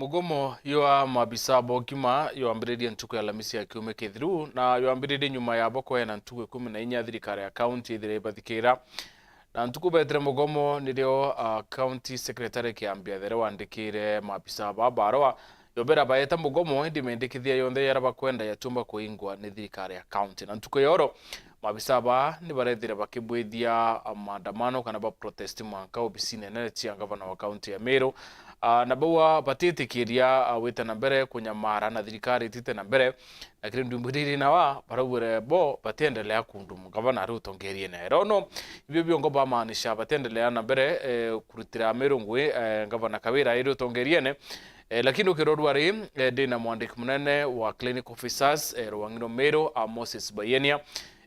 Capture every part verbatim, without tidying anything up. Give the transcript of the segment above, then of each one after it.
Mugomo jwa maabisa ba ugima jwambiririe ntuku ya Alamisi ya kiumia kithiru, na jwambiririe nyuma ya bo kweena ntuku ikumi na inya thirikari ya kaunti ithire ibathikira. Na ntuku beetire mugomo nirio, ah, county secretary Kiambi Athere wandikire maabisa ba barua yobera baeta mugomo, indi mendikithia yonthe yaria bakwenda yatiumba kuingwa ni thirikari ya kaunti. Na ntuku ya oro, maabisa ba ni barethire bakibwithia, ah, maandamano kana ba protest mwanka obisine nene cia ngavana wa kaunti ya Meru. Ah, na bauga batitikiria, ah, gwita na mbere kunyamara na thirikari itite na mbere, lakini ndumbu riri nawa baraugire bo batiendelea kundumu ngavana ari utongeriene. Rono ibio biongo bamaanisha batiendelea na mbere, eh, kurutira Meru ngui, eh, ngavana Kawira iri utongeriene. Eh, lakini ukirorua ri, eh, ndina mwandiki munene wa clinic officers, eh, Rwang'iro Meru, ah, Moses Bayenia.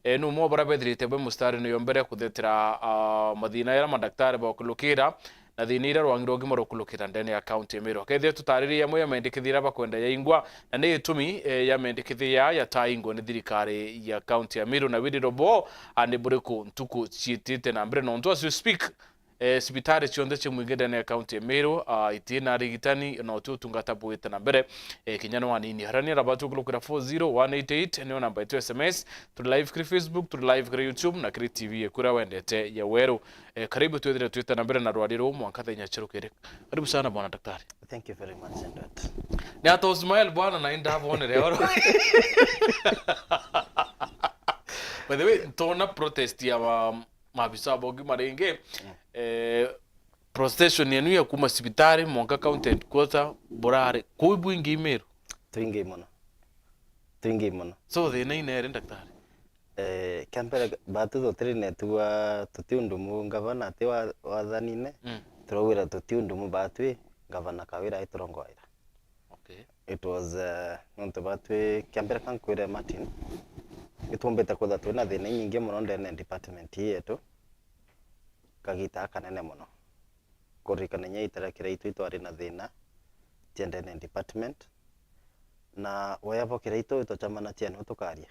Eh, ni umwe wa baria bethirite be mustarine yo mbere kuthetera, ah, mathina jaria madaktari bakulukira na thina iria rwangi rwa ugima rukulukira ndene ya kaunti ya Meru. Akethira tutariririe amwe ya mendikithia iria bakwenda yaingwa, na ni itumi, eh, ya mendikithia ya yataingwa ni thirikari ya kaunti ya Meru, na wiriro bwao, ah, ni buriku ntuku ciitite na mbere, nontu as we speak, eh, cibitari cionthe cia mwingi ndene ya kaunti ya Meru, ah, itina arigitani na uti utungata bwite na mbere, eh, kinya ni wanini. Harania na batu kulukira four zero one eight eight, niyo namba yetu ya S M S. Turi live kiri Facebook, turi live kiri YouTube na kiri T V kuria wendete ya Weru. Eh, karibu twithire twite na mbere na rwari ruu mwanka thaa inya cia rukiri. Karibu sana bwana daktari. Thank you very much, Edward. Ni ata usmile bwana na indabonere oro. By the way, ntona protest ya ma-, maabisa ba ugima ringi. Mm. Eh, procession yenu ya kuma cibitari mwanka county headquarter burari kuu bwingi Meru? Twingi mono. Twingi mono. So thina inere daktari? Eh, kia mbere, batu tutiri netua tuti undumu ngavana ati wa-, wathanine, mm, turaugire tuti undumu batwi ngavana Kawira aiturongoera. Okay. It was, eh, nontu batwi, kia mbere ka nkwire Martin, nitumbite kwithirwa twina thina inyingi mono ndene ya department ii yetu, kagita kanene mono. Kuririkana inya itara Kiraitu itwari na thina cia ndene ya department, na waya bo Kiraitu itwacamanacia nio tukaria.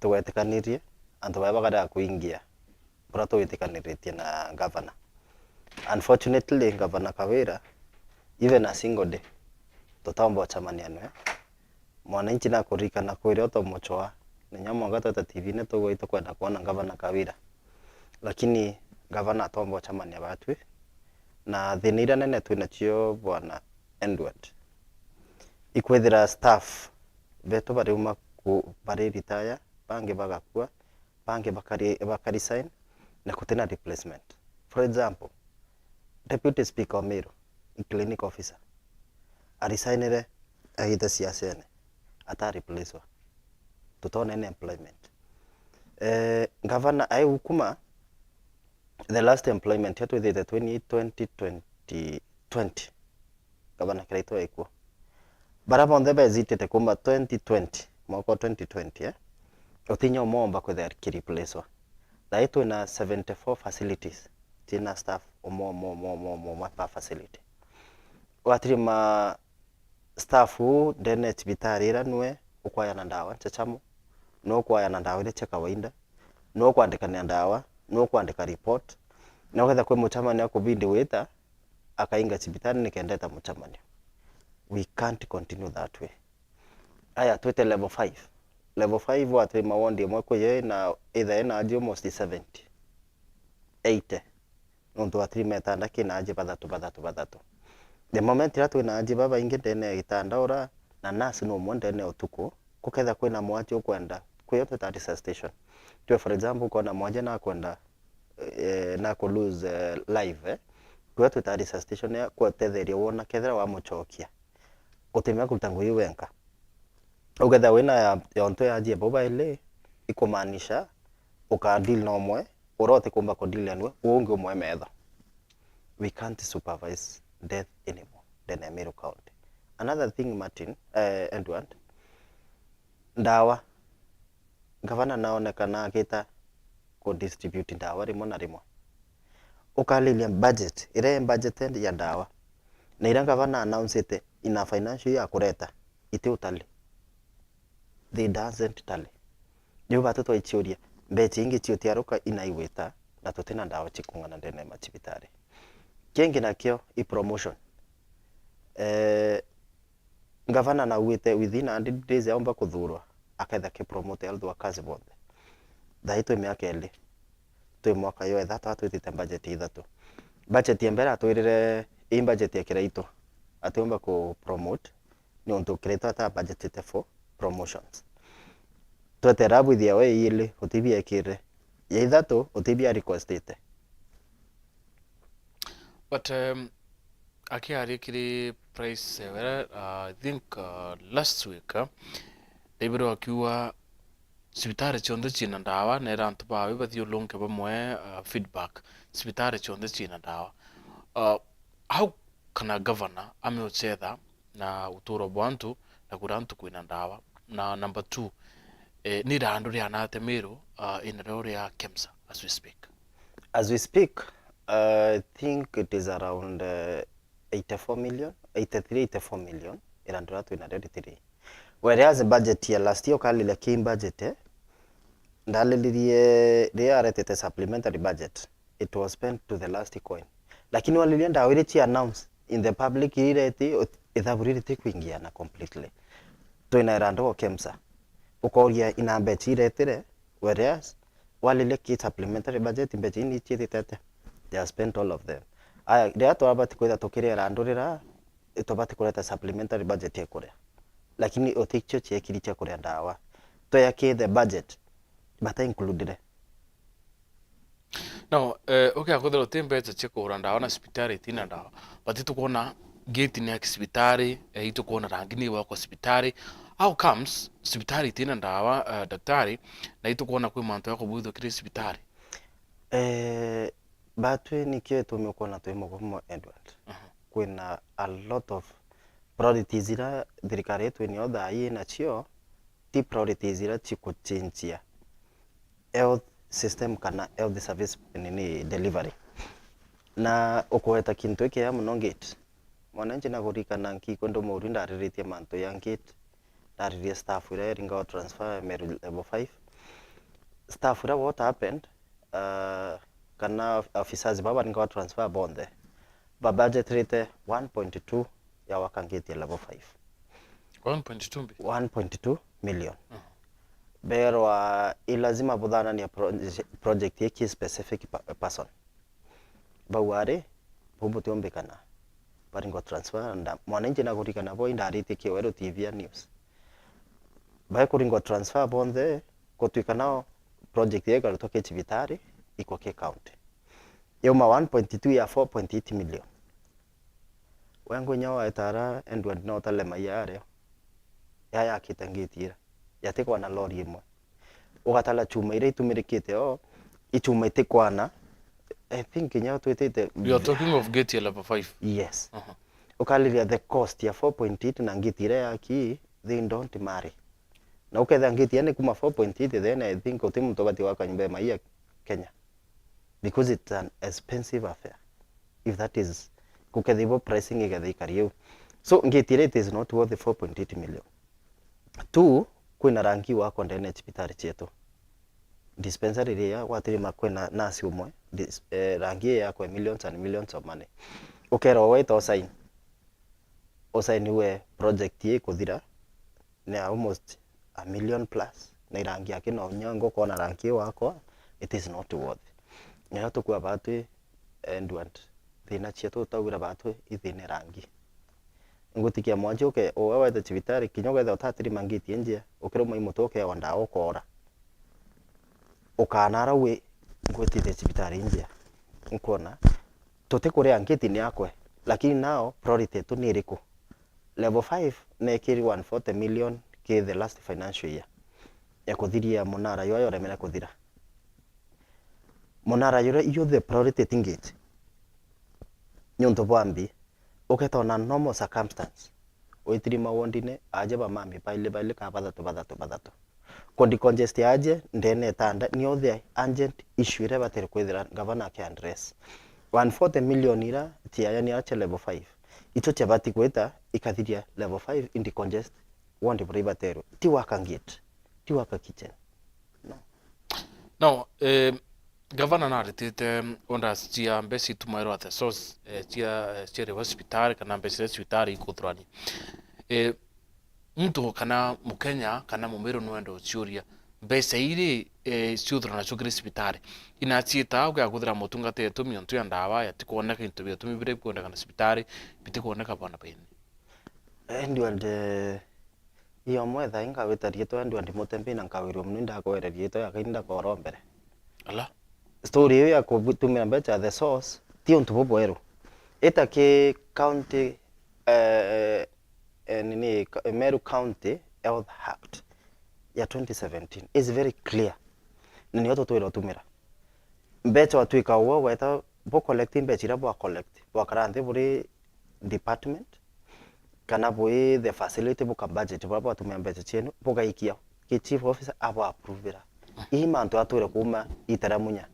Tugwetikanirie, antu baya bakarega kuingia buria twitikaniritie na ngavana. Unfortunately, ngavana Kawira, even a single day, tutaumba ucamania nwe. Mwananchi nakuririkana kwiria utumuchwa, na inya mwanka tweta T V-ini tugwa itukwenda kwona ngavana Kawira. Lakini ngavana atoomba ucamania batwi, na thina iria nene twinacio, bwana Edward, ikwithira staff betu bariuma ku-, bari retire, bangi bagakua, bangi bakari-, bakaresign, na gutina replacement. For example, Deputy Speaker wa Meru, clinic officer, aresignire aite siasene, ata replacewa. Tutona any employment. Eh, ngavana ai ukuma, the last employment ya twithite twenty twenty, twenty twenty. Ngavana Kiraitu aikuo. Bara bonthe bezitite kuma twenty twenty, mwaka wa twenty twenty, eh, utinya umwe omba kwithira kireplacewa. Thai twina seventy-four facilities, twina staff umwe, umwe, umwe, umwe, umwe, umwe per facility. Watirima staff uu ndene ya cibitari ira nwe ukwayana ndawa nchachamu, nwe ukwayana ndawa iria cia kawaida, nwe ukwandikania ndawa, nwe ukwandika report, na ukethira kwi mucemanio akubindi wita, akainga cibitari nikenda eta mucemanio. We can't continue that way. Aya, twite level five. Level five watiri maward imwe kwi yo ina, itha ina aji almost seventy, eighty. Nontu watiri metanda kina aji bathatu, bathatu, bathatu. The moment ira twina aji babaingi ndene ya gitanda ura, na nurse ni umwe ndene ya utuku, kuketha kwina mwaji ukwenda, kwi yo twita resuscitation. Tue for example, ukona mwaji nakwenda, eh, na ku lose, eh, life, eh. Kwi yo twita resuscitation ya kutetheria wona kethira wamuchokia. Utimenya kuruta ngugi wenka. Ukethira wina ya, yonto ya aji abo baili, ikumaanisha uka deal na umwe, uria utikumba ku deal na niwe, uu ungi umwe metho. We can't supervise death anymore ndene ya Meru County. Another thing, Martin, eh, Edward, ndawa. Ngavana naonekana agita ku distribute ndawa rimwe na rimwe. Ukariria budget, iria i budgeted ya ndawa, na iria ngavana announcete ina financial ya kureta, iti utali. They doesn't tally. Niu batu twaichiuria, mbecha ingi ciutiaruka inaigwita, na tutina ndawa cikung'ana ndene ya macibitari. Kingi nakio i promotion. Eh, ngavana naugite within a hundred days aumba kuthurwa, aketha ki promote health workers bonthe. Thaai twi miaka iri, twi mwaka yo ithatu, atwitite budget ithatu. Budget ya mbere atwirire, ii budget ya Kiraitu, atiumba ku promote, niuntu Kiraitu ata budgetite for promotions. Twetera bwithia we iili, utibiekire. Ya ithatu, utibia requestite. But, um, akiaria kiri Prince Sewere, uh, I think, uh, last week, uh, ndaigwire akiuga cibitari cionthe ciina ndawa, na era antu bawe bathiurunke bamwe, uh, feedback. Cibitari cionthe ciina ndawa. Uh, how kana governor ame ucetha na uturo bwa antu na kuria antu kwina ndawa? Na number two, eh, ni irandu riana atia Meru, uh, ina rio ria KEMSA as we speak? As we speak, uh, I think it is around, uh, eighty-four million, eighty-three, eighty-four million, irandu riria twina rio ritiri. Whereas budget ya last year, ukalile ki budget, eh, ndalilirie riria aretete supplementary budget, it was spent to the last coin. Lakini walilia ndawa iria ci announce in the public, iria iti, ithabu riri ti kuingiana completely. Twina irandu o KEMSA. Ukoria ina mbeca iretire, whereas walilia ki supplementary budget, mbeca ini ciitite atia? They have spent all of them. Aya, riria twabati kwitha tukiria irandu rira, itubati kureta supplementary budget ya kuria. Lakini utikio ciekiri cia kuria ndawa. Twea ki the budget, bata includire. No, eh, ukiakuthira uti mbeca cia kugura ndawa na cibitari itina ndawa, but itukwona gate ni ya cibitari, eh, itukwona rangi ni wa kwa cibitari. How comes cibitari itina ndawa, eh, daktari, na itukwona kwi mantu ya kubuithwa kiri cibitari? Eh, batwi nikio itumi ukwona twi mugomo, Edward. Aha. Kwina a lot of priorities ira thirikari yetu inio thaa ii inacio, ti priorities ira cikuchinjia health system kana health service nini delivery. Na ukuweta kintu ikiega muno gate. Mwananchi nakuririkana nkikwenda umuri ndariritie mantu ya gate. Ndaririe staff ira iringagwa transfer Meru level five. Staff ira, what happened, uh, kana officers baba baringagwa transfer bonthe, babudgetirite one point two ya waka gate ya level five. One point two mbi? One point two million. Mhm. Berwa i lazima buthanania proje-, project iki specific pa-, person. Bau ari, bau butiombikana. Baringwa transfer, nda-, mwananchi nakuririkana bo indaritie Kiweru T V ya news. Baikuringwa transfer bonthe, gutwika nao project ya ikarutwa ki cibitari, ikwa ki county. Yauma one point two ya four point eight million. We ngwinya waetara Edward no utale maia ario. Ya yakite ngiti ira. Yatikwana lori imwe. Ugatala chuma iria itumirikite o, i chuma itikwana. I think kinya twitite. You are talking of gate ya level five? Yes. Aha. Ukaliria the cost ya four point eight na ngiti iria yaki, they don't marry. Na ukethira ngiti yani kuma four point eight, then I think uti muntu ubati gwaka nyumba ya maia Kenya. Because it's an expensive affair. If that is, kukethira pricing ikethira ikari iu. So, ngiti iria it is not worth four point eight million. Two, kwina rangi wakwa ndene ya cibitari cietu. Dispensary iria gwatirima kwina nurse umwe, dis-, eh, rangi ii yakwa millions and millions of money. Ukerwa wita usaini. Usainiwe project ii ikuthira, ni almost a million plus, na irangi aki no nyo ngukona rangi ii wakwa, it is not worth. Nio tukua batwi, Edward, thina cietu utaugira batwi ithine rangi. Ngutikia mwanji uke, uwe wete cibitari, kinya ukethira utatirima ngiti injia, ukiruma i mutwe ukewa ndawa ukoora. Ukanara wi ngwitithia cibitari injia. Nkwona, tutikuria ngiti ni akwe, lakini nao priority yetu ni iriku? Level five nekiri one forty million ki the last financial year ya kuthiria munara yo yoremere kuthira. Munara juria iyo the priority ti ngiti. Niuntu bwa mbi, uketa ona normal circumstance, witiri mawondine, aja ba mami baili baili ka bathatu, bathatu, bathatu. Ku decongest aje ndene itanda, nio the urgent issue iria ibatiri kwithira ngavana aki address. One forty million ira ciayania cia level five, icio ciabati gwita ikathiria level five in decongest ward buria ibaterwe. Ti waka gate, ti waka kitchen. No. No, eh, Gavana naritite orders cia mbeca itumairwa the source, eh, cia, eh, ciarihwa cibitari kana mbeca iria cibitari ikuthurania. Eh, muntu kana Mukenya kana Mumiru nwenda uciuria, mbeca iri, eh, ciuthurana cio kiri cibitari, inaciita au ya kwithira motungata yatumi ontu ya ndawa yatikwoneka, into biatumi biria bikwendekana cibitari bitikwoneka bwana baini? Edward, eh, iyo mwe thaa ingawita riitwa Edward Mutembi na nkawirua mono, indakwereria riitwa ya kaini ndakorombere. Ala? Story iyo ya kutumira mbeca the source ti untu bubweru. Ita ki county, eh, eh, nini, ka-, Meru County Health Act ya twenty seventeen is very clear. Na niyo tutwire utumira. Mbeca watwika uwe weta bu collect mbeca iria bwa collect, bwakara nthi buri department, kana bwi the facility buka budget buria bwatumia mbeca cienu, bugaikia ki chief officer abo approvira. Ii mantu atwire kuuma itaramunya.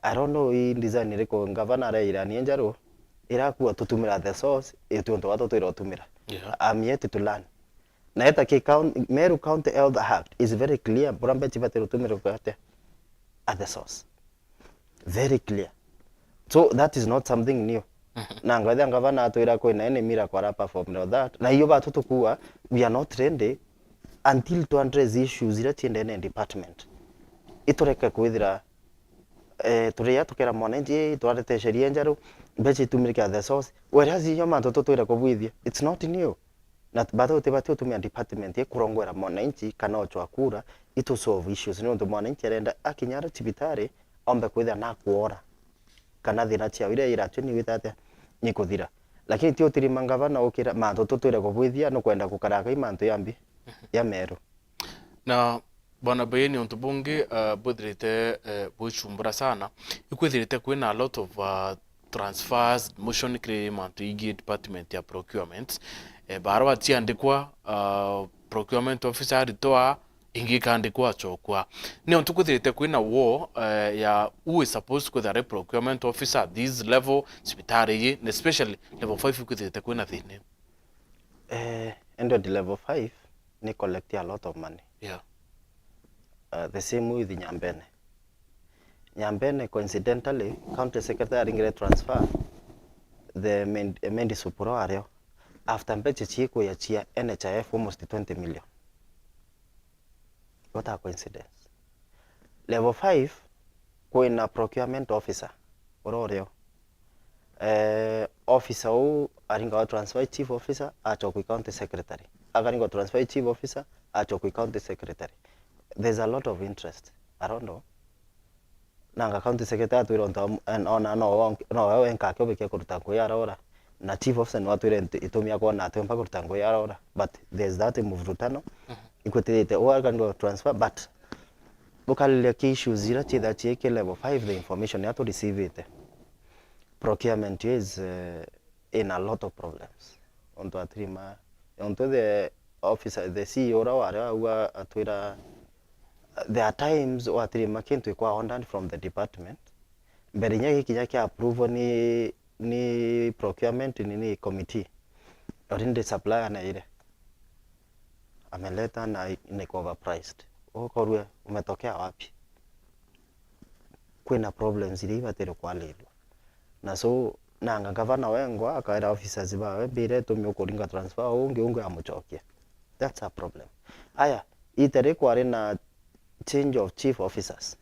I don't know ii design iriku ngavana areira ni njaru, irakua tutumira the source, itu untu wa tutwire utumira. Yeah. I'm yet to learn. Na eta ki count-, Meru County Health Act is very clear, buria mbeca ibatire utumirwa atia at the source. Very clear. So that is not something new. Mhm. Na ngwethia ngavana atwira kwina any miracle ara performed or that. Na iyo batu tukua, we are not ready until to address issues iria ciendene department. Itureke kwithira, eh, turia tukera mwananchi, twarete sheria njeru, mbeca itumirike at the source. Whereas iyo mantu tutwire kubwithia, it's not new. Na batho tibati utumia department ikurongwera mwananchi kana ochwa kura itu solve issues, niuntu mwananchi arenda akinya ara cibitari ombe kwithira nakwora, kana thina ciao iria iratwe ni wita atia ni kuthira. Lakini ti utirima ngavana ukira mantu tutwire kubwithia nukwenda gukaraga i mantu ya mbi ya Meru. Na Bwana Bayeni, untu bungi, uh, bwithirite, uh, bwichumbura sana, ikwithirite kwina a lot of, uh, transfers, motion kiri mantu ingi department ya procurement. Eh, barua ciandikwa, uh, procurement officer aritwa, ingi ikandikwa acokwa. Ni untu kwithirite kwina war, uh, ya who is supposed to kwithira ari procurement officer at this level, cibitari iji, na especially level five ikwithirite kwina thina. Eh, ended level five ni collect a lot of money. Yeah. Uh, the same with Nyambene. Nyambene, coincidentally, county secretary aringire transfer the Mend-, Mendi Supuro ario after mbeca ciikuya cia N H I F almost twenty million. What a coincidence. Level five, kwina procurement officer, uria urio. Eh, officer uu aringwa transfer chief officer, achokwa county secretary. Akaringwa transfer chief officer, achokwa county secretary. There's a lot of interest around. Nanga county secretary atwire untu am-, en-, ona no we, no we wenka akiobikia kuruta ngugi arora. Na chief officer niwe atwire ntu-, itumi akwona atwemba kuruta ngugi arora. But there's that muvurutano. Mhm. Ikwitithite, uu akanirwa transfer, but ukariria ki issues iria ciitha ciiki level five, the information iria tureceive-ite, procurement is, eh, in a lot of problems. Untu atirima, untu the officer, the C E O uria wari au a-, atwira, there are times watirima kintu ikwa ordered from the department, mbere inya gikinya kia approval ni, ni procurement, ni, ni committee, already supplier naire. Ameleta na i-, niko overpriced. Ukorwe umetokea wapi? Kwina problems iria ibatire kwarirwa. Na so, nanga gavana wengwa akaira officers bawe, mbire itumi ukuringa transfer, ungi, ungi amucokia. That's a problem. Aya, itari kwari na change of chief officers.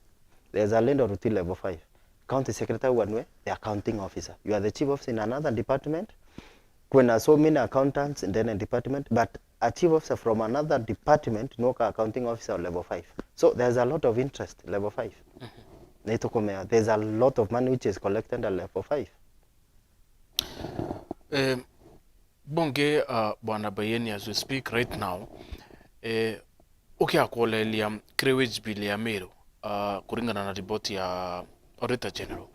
There's a leader routine level five. County secretary wanwe, the accounting officer. You are the chief officer in another department. Kwina so many accountants in the department, but a chief officer from another department, no ka accounting officer level five. So there's a lot of interest level five. Mhm. Na itukumea, there's a lot of money which is collected at level five. Eh, Bungi, uh, Bwana Bayeni, as we speak right now, eh, ukiakuoleria kiri wage bill ya Meru, uh, kuringana na report ya Auditor General,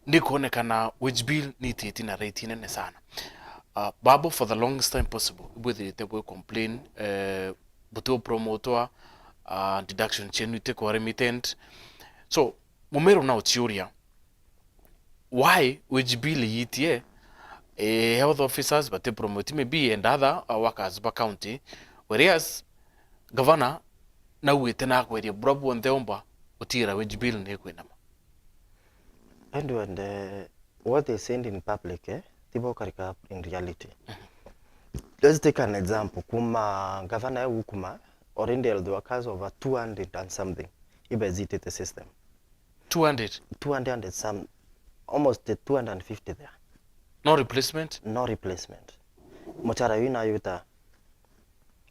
ni kuonekana wage bill ni ititi na rate nene sana. Uh, babo for the longest time possible, ibwithirite bwi complain, eh, buti promotwa, uh, deduction cienu itikwa remitted. So, Mumiru na uciuria, why wage bill yitie, eh, health officers bati promote maybe and other, uh, workers ba county, whereas governor naugite na akweria bura bwonthe omba utigira wage bill ni kwinama? Edward, eh, what they said in public, eh, tibo karika in reality. Let's take an example. Kuma gavana ya Ukuma, already health workers over two hundred and something ibe zitite system. Two hundred? Two hundred and some, almost two hundred and fifty there. No replacement? No replacement. Muchara yu inayuta.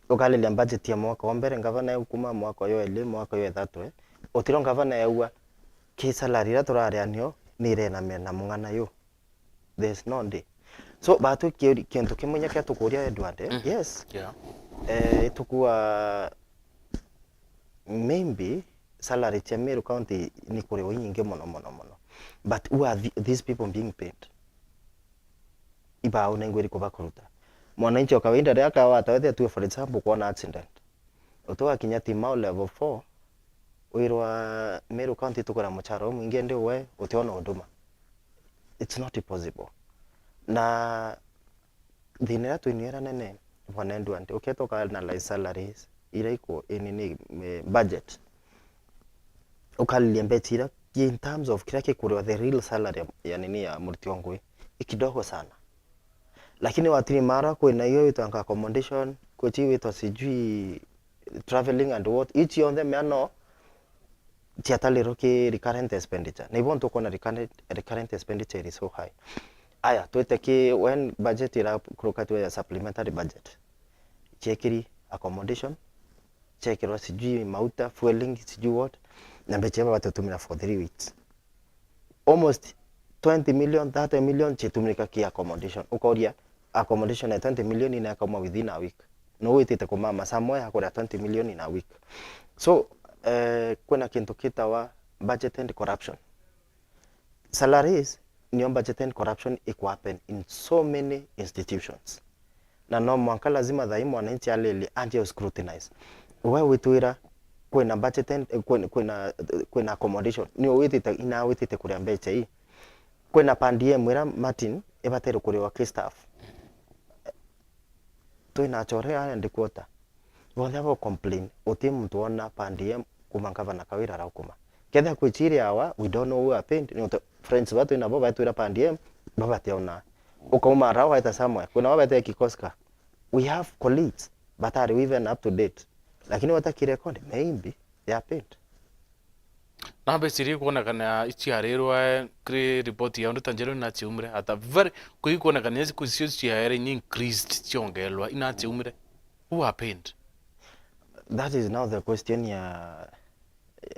Ukalilia budget ya mwaka wa mbere, gavana ya Ukuma, mwaka uyu eli, mwaka uyu ithatu, eh. Utiro gavana yaua ki salary iria turarianio ni irenamira na mung'ana yu. There's no day. So, batu ki-, kintu kimwe nya kia tukuria Edward, eh? Mhm. Yes. Yeah. Eh, itukua maybe salary cia Meru County ni kuriwa inyingi mono, mono, mono. But who are the, these people being paid? Ibau na ingwiri kuba kuruta. Mwananchi wa kawaida riria akawata wete atue, for example, kwona accident. Uti wakinya Timau level four, wirwa Meru County tukura muchara umwingi, indi we utiona huduma. It's not possible. Na thina iria twinio iria nene, bwana Edward, uketa uka analyze salaries iria iku in, in, eh, budget. Ukalilia mbecha iria in terms of kiria kikuriwa, the real salary ya, ya nini, ya muruti wa ngui, i kidogo sana. Lakini watiri mara kwina iyo witwa accommodation, kwi chi witwa sijui traveling and what, ichi yonthe miano ciatarirwo ki recurrent expenditure. Na ibo ntukwona recurrent, recurrent expenditure iri so high. Aya, twite ki when budget irakuruka tu ya supplementary budget. Chiekiri accommodation, chiekirwa sijui mauta, fueling, sijui what, na mbecha iba batutumira for three weeks. Almost twenty million, thirty million chitumika ki accommodation. Ukoria accommodation ya twenty million inakauma within a week. No witite kumama somewhere akuria twenty million in a week. So, eh, kwina kintu kitawa budget and corruption. Salaries, nio budget and corruption iku happen in so many institutions. Na no mwanka lazima thai mwananchi alili anjie scrutinize. We witwira kwina budget and, eh, kwina, kwina, kwina accommodation. Nio witite, ina witite kuria mbecha ii. Kwina per diem ira Martin ibatere kuriwa ki staff. Twina achore aya ndi quarter. Bonthe abo complain, uti muntu wona per diem kuma gavana Kawira araukuma. Kethira kwi chiri awa, we don't know who are paid, ni utu friends batu inabo batwira per diem, bo bationa. Ukauma ara waita somewhere, kuna wabete kikoska. We have colleagues, but are we even up to date? Lakini wata ki record, maybe they are paid. Na mbeca iria ikwonekana iciarirwe kiri report ya Auditor General inaciumire at a very, kwi ikwonekana iria siku icio ciaere inya increased, ciongelwa, inaciumire. Who are paid? That is now the question ya,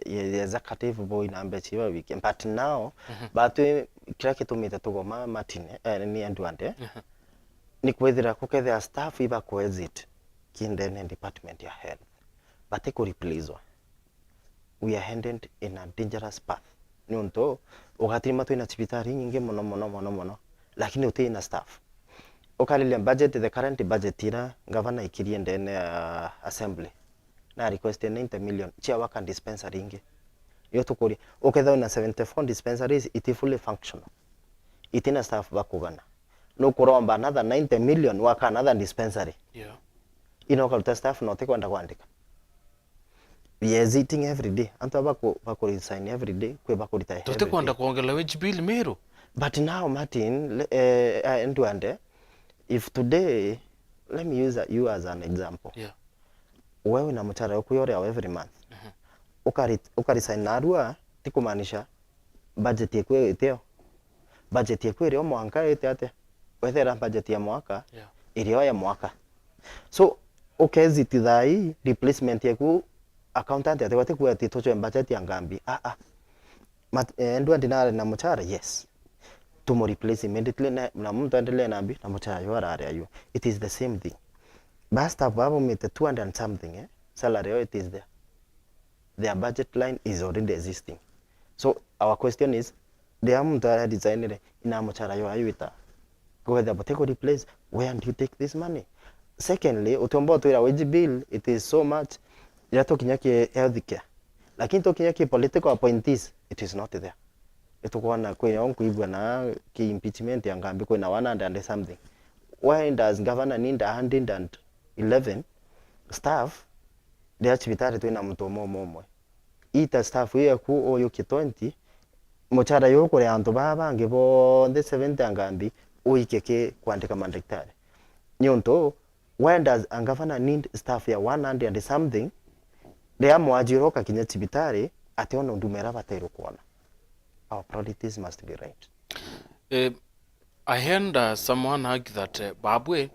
ya, ya executive boy na mbeca iba wiki. But now, mhm, batu kiria kitumite tugoma Martin, eh, ni andu ande, mhm, ni kwithira kukethira staff iba ku exit kindene department ya health. Bati ku replacewa. We are headed in a dangerous path. Niuntu ugatirima twina cibitari inyingi mono, mono, mono, mono, lakini utina staff. Ukariria budget, the current budget ira gavana ikirie ndene ya assembly, na request ninety million cia waka dispensary ingi. Yo tukuria, ukethira wina seventy-four dispensaries iti fully functional, itina staff bakugana, nukuromba another ninety million waka another dispensary. Yeah. Ino ukaruta staff na utikwenda kwandika. We are exiting every day. Antu aba baku, baku resign every day, kwi bakurita every day. Tutikwenda kwongela wage bill Meru. But now, Martin, le-, eh, eh, Ndwande, if today, let me use a, you as an example. Yeah. Wewe na mchara yoku yore every month. Mhm. Ukari-, ukaresign narua, ti kumaanisha budget yeku itio. Budget yeku irio mwanka ite atia? Wethera budget ya mwaka, yeah, irio ya mwaka. So, ukexit thaa ii, replacement yeku accountant ati gwati kuga ati tucwe budget ya ngambi. Ah, ah. Mat-, eh, Ndwandi nari na muchara? Yes. Tumu replace immediately na, na muntu endelee na mbi, na muchara yo arari ayo. It is the same thing. Ba staff baba baumite two hundred and something, eh? Salary yo it is there. Their budget line is already existing. So our question is, riria muntu aria designire, ina muchara yo ayuita, kwethira bati ku replace, where do you take this money? Secondly, utiumba utwira wage bill, it is so much, riria tukinya ki health care. Lakini tukinya ki political appointees, it is not there. Itukwona kwina nkuigua na ki impeachment ya ngambi kwina one hundred and something. Why does governor need a hundred and eleven staff? Riria cibitari twina muntu umwe umwe umwe. Ita staff iyo yaku uyukie twenty, muchara yu ukuria antu baa bangi bonthe seventy ya ngambi uike ki kwandika mandagitari. Niuntu, why does a governor need staff ya one hundred and something, riria mwajirwa ukakinya cibitari ationa unduma iria batairwe kwona? Our priorities must be right. Eh, I heard uh, someone argue that uh, babwe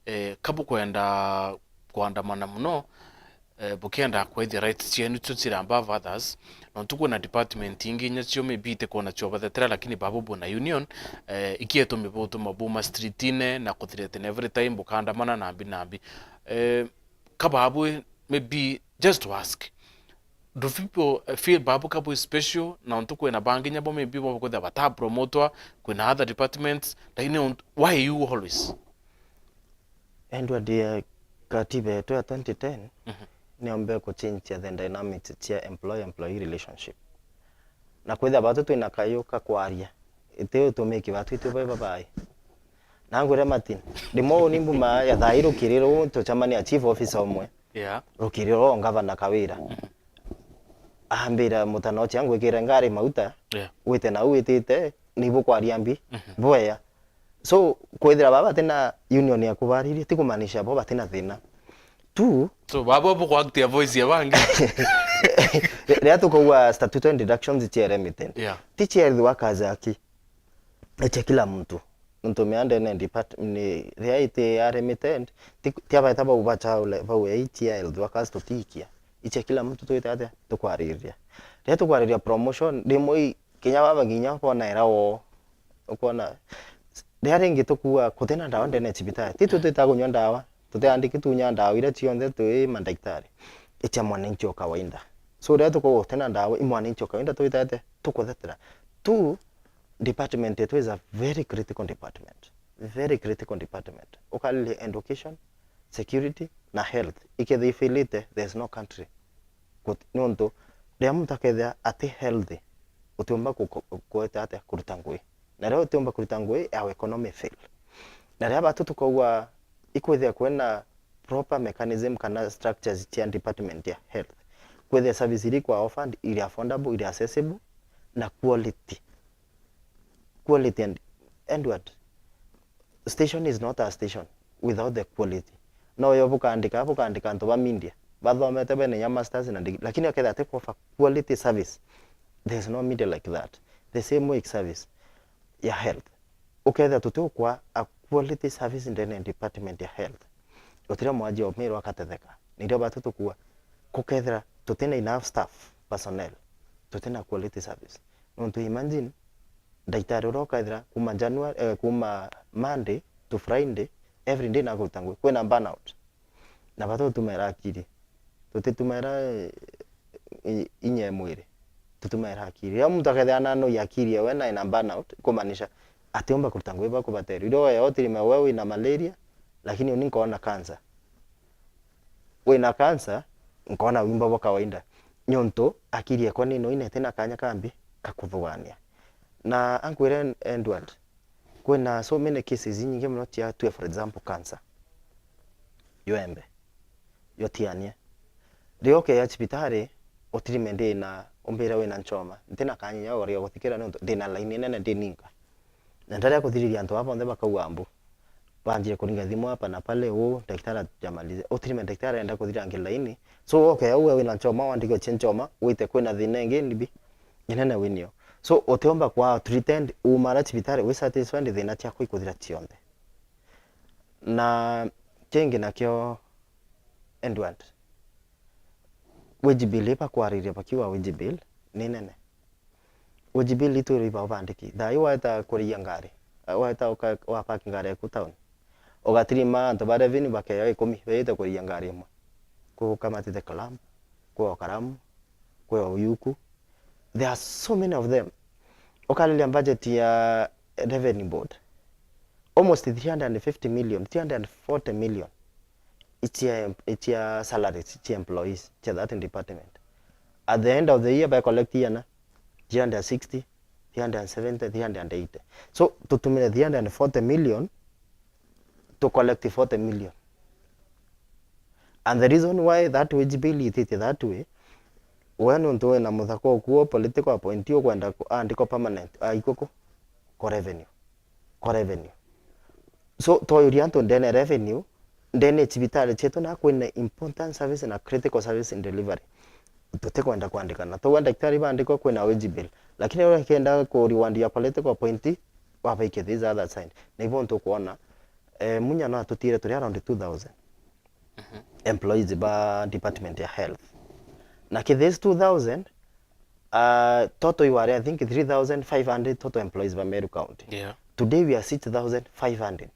uh, kabukwenda kuandamana muno uh, bukienda kwethia rights cienu cio ciri above others, nontu kwina department ingi inya cio maybe itikwona cio bathetera, lakini babu bwina union uh, ikietumi butuma buma streetine na kuthreaten every time bukaandamana nambi nambi. Uh, ka babwe maybe just to ask, do people uh, feel babu kabwi special na untu kwina bangi nyabo maybe bo kwithira bata promotwa kwina other departments, lakini why you always? Edward, eh, katiba yetu ya twenty ten niombe kuchinchia the dynamics cia employer employee relationship, na kwithira batu twina kayu ka kwaria iti utumiki batu itu bai babai. Na ngwire Martin, rimwe uni mbuma ya thaa ii rukiri ruu tucemania chief officer umwe, yeah, rukiri ruu ngavana Kawira, ambira, mutana ucio angwikire ngari mauta, yeah, wite nau witite, ni bukwaria mbi bwea. So kwithira baba batina union ya kubariria ti kumaanisha bo batina thina tu. So babo bukwactia voice ya bangi. Riria tukauga statutory deductions cia remittent, yeah, ti cia health workers aki, ni cia kila mtu. Nontu miandene depart-, ni riria iti ya remittent, ti, ti abaita bau bachaule bau eight ya health workers tutikia. Icia kila mtu twite atia tukwariria. Riria tukwariria promotion, rimwe i, kinya baba nginya bonaira woo. Ukwona, riria ringi tukuga kutina ndawa ndene ya cibitari, ti tu twita kunywa ndawa, tutiandiki tunya ndawa iria cionthe twi mandagitari, icia mwananchi o kawaida. So riria tukuga gutina ndawa, i mwananchi o kawaida twita atia tukuthetera. Tu, department yetu is a very critical department, very critical department. Ukariria education, security na health, ikethira ifailite, there is no country. Gut-, niuntu riria muntu akethira ati healthy, utiumba ku-, ku-, kueta atia kuruta ngui, na riria utiumba kuruta ngui, our economy fail. Na riria batu tukaugua ikwithia kwina proper mechanism kana structures cia department ya health, kwithia service iria ikwa offered iri affordable, iri accessible na quality. Quality and, Edward, station is not a station without the quality. No yo bukandika, bukandika antu ba media bathomete bena nya masters na degree, lakini akethira ati offer quality service, there's no media like that. The same way service ya health, ukethira tuti ukwa a quality service ndene ya department ya health, utira mwaji omirwa akatetheka. Nirio batu tukua, kukethira tutina enough staff, personnel, tutina quality service. Nontu imagine, ndagitari uria ukethira kuma January, eh, kuma Monday to Friday, every day nakuruta ngui, kwina burnout. Na batu tutumaira akiri. Tutitumaira, eh, i-, inya ya mwiri. Tutumaira akiri. Riria muntu akethira ananoi akiri ewe na ena burnout, kumaanisha atiumba kuruta ngui bakubateru. Irio we otirime we wina malaria, lakini uni nkona cancer. Wina cancer, nkona wimba bwa kawaida. Niuntu akiri ekwa ni noi na itina kanya kambi kakuthugania. Na ankwire Edward, kwina so many cases inyingi muno cia, tue for example, cancer. Yo embe. Yo tianie. Riria ukeya cibitari, utirime ndina, umbire wina nchoma. Ntina kanya ya uria guthikira niuntu ndina line nene ndininka. Na ndaria kuthiriria antu baa bonthe bakauga mbu. Banjire kuringa thimu hapa na pale, uu, daktari hatujamaliza. Utirime daktari arenda kuthira angi laini. So, okay, uwe wina nchoma, wandike uche nchoma, wite kwina thina ingi ndibi. Inene winio. So, utiomba kwa pretend, umara cibitari, wi satisfied thina ciaku ikuthira cionthe. Na kingi nakio, Edward, wage bill iba kwariria bakiuga wage bill ni nene. Wage bill itwirwe iba ubandiki. Thaa ii waeta kuriia ngari, eh, waeta uka-, wa park ngari yaku town, ugatirima antu ba revenue bakeya ikumi, beyite kuriia ngari imwe. Kwi ukamatite Kalamu, kwi o Karamu, kwi o Uyuku. There are so many of them. Ukariria budget ya revenue board, almost three hundred and fifty million, three hundred and forty million. Ichia em-, ichia salaries, ichia employees, ichia that department. At the end of the year, by collect iana, three hundred and sixty, three hundred and seventy, three hundred and eighty. So, tutumire three hundred and forty million to collect forty million. And the reason why that wage bill ititie that way, We nontu wina muthaka ukuo political appointee ukwenda ku-, andikwa permanent, aikwe ku? Kwa revenue. Kwa revenue. So, twoyuria antu ndene ya revenue, ndene ya cibitari cietu na kwina important service na critical service in delivery. Tutikwenda kwandikana. Tugwa daktari bandikwa kwina wage bill. Lakini uria kenda ku reward ya political appointee, wabaikia this other side. Na ibo ntukwona, eh, Munya no atutire turi around two thousand employees ba department ya health. Na ki this two thousand, uh, total iware, I think, three thousand five hundred total employees ba Meru County. Yeah. Today we are six thousand five hundred.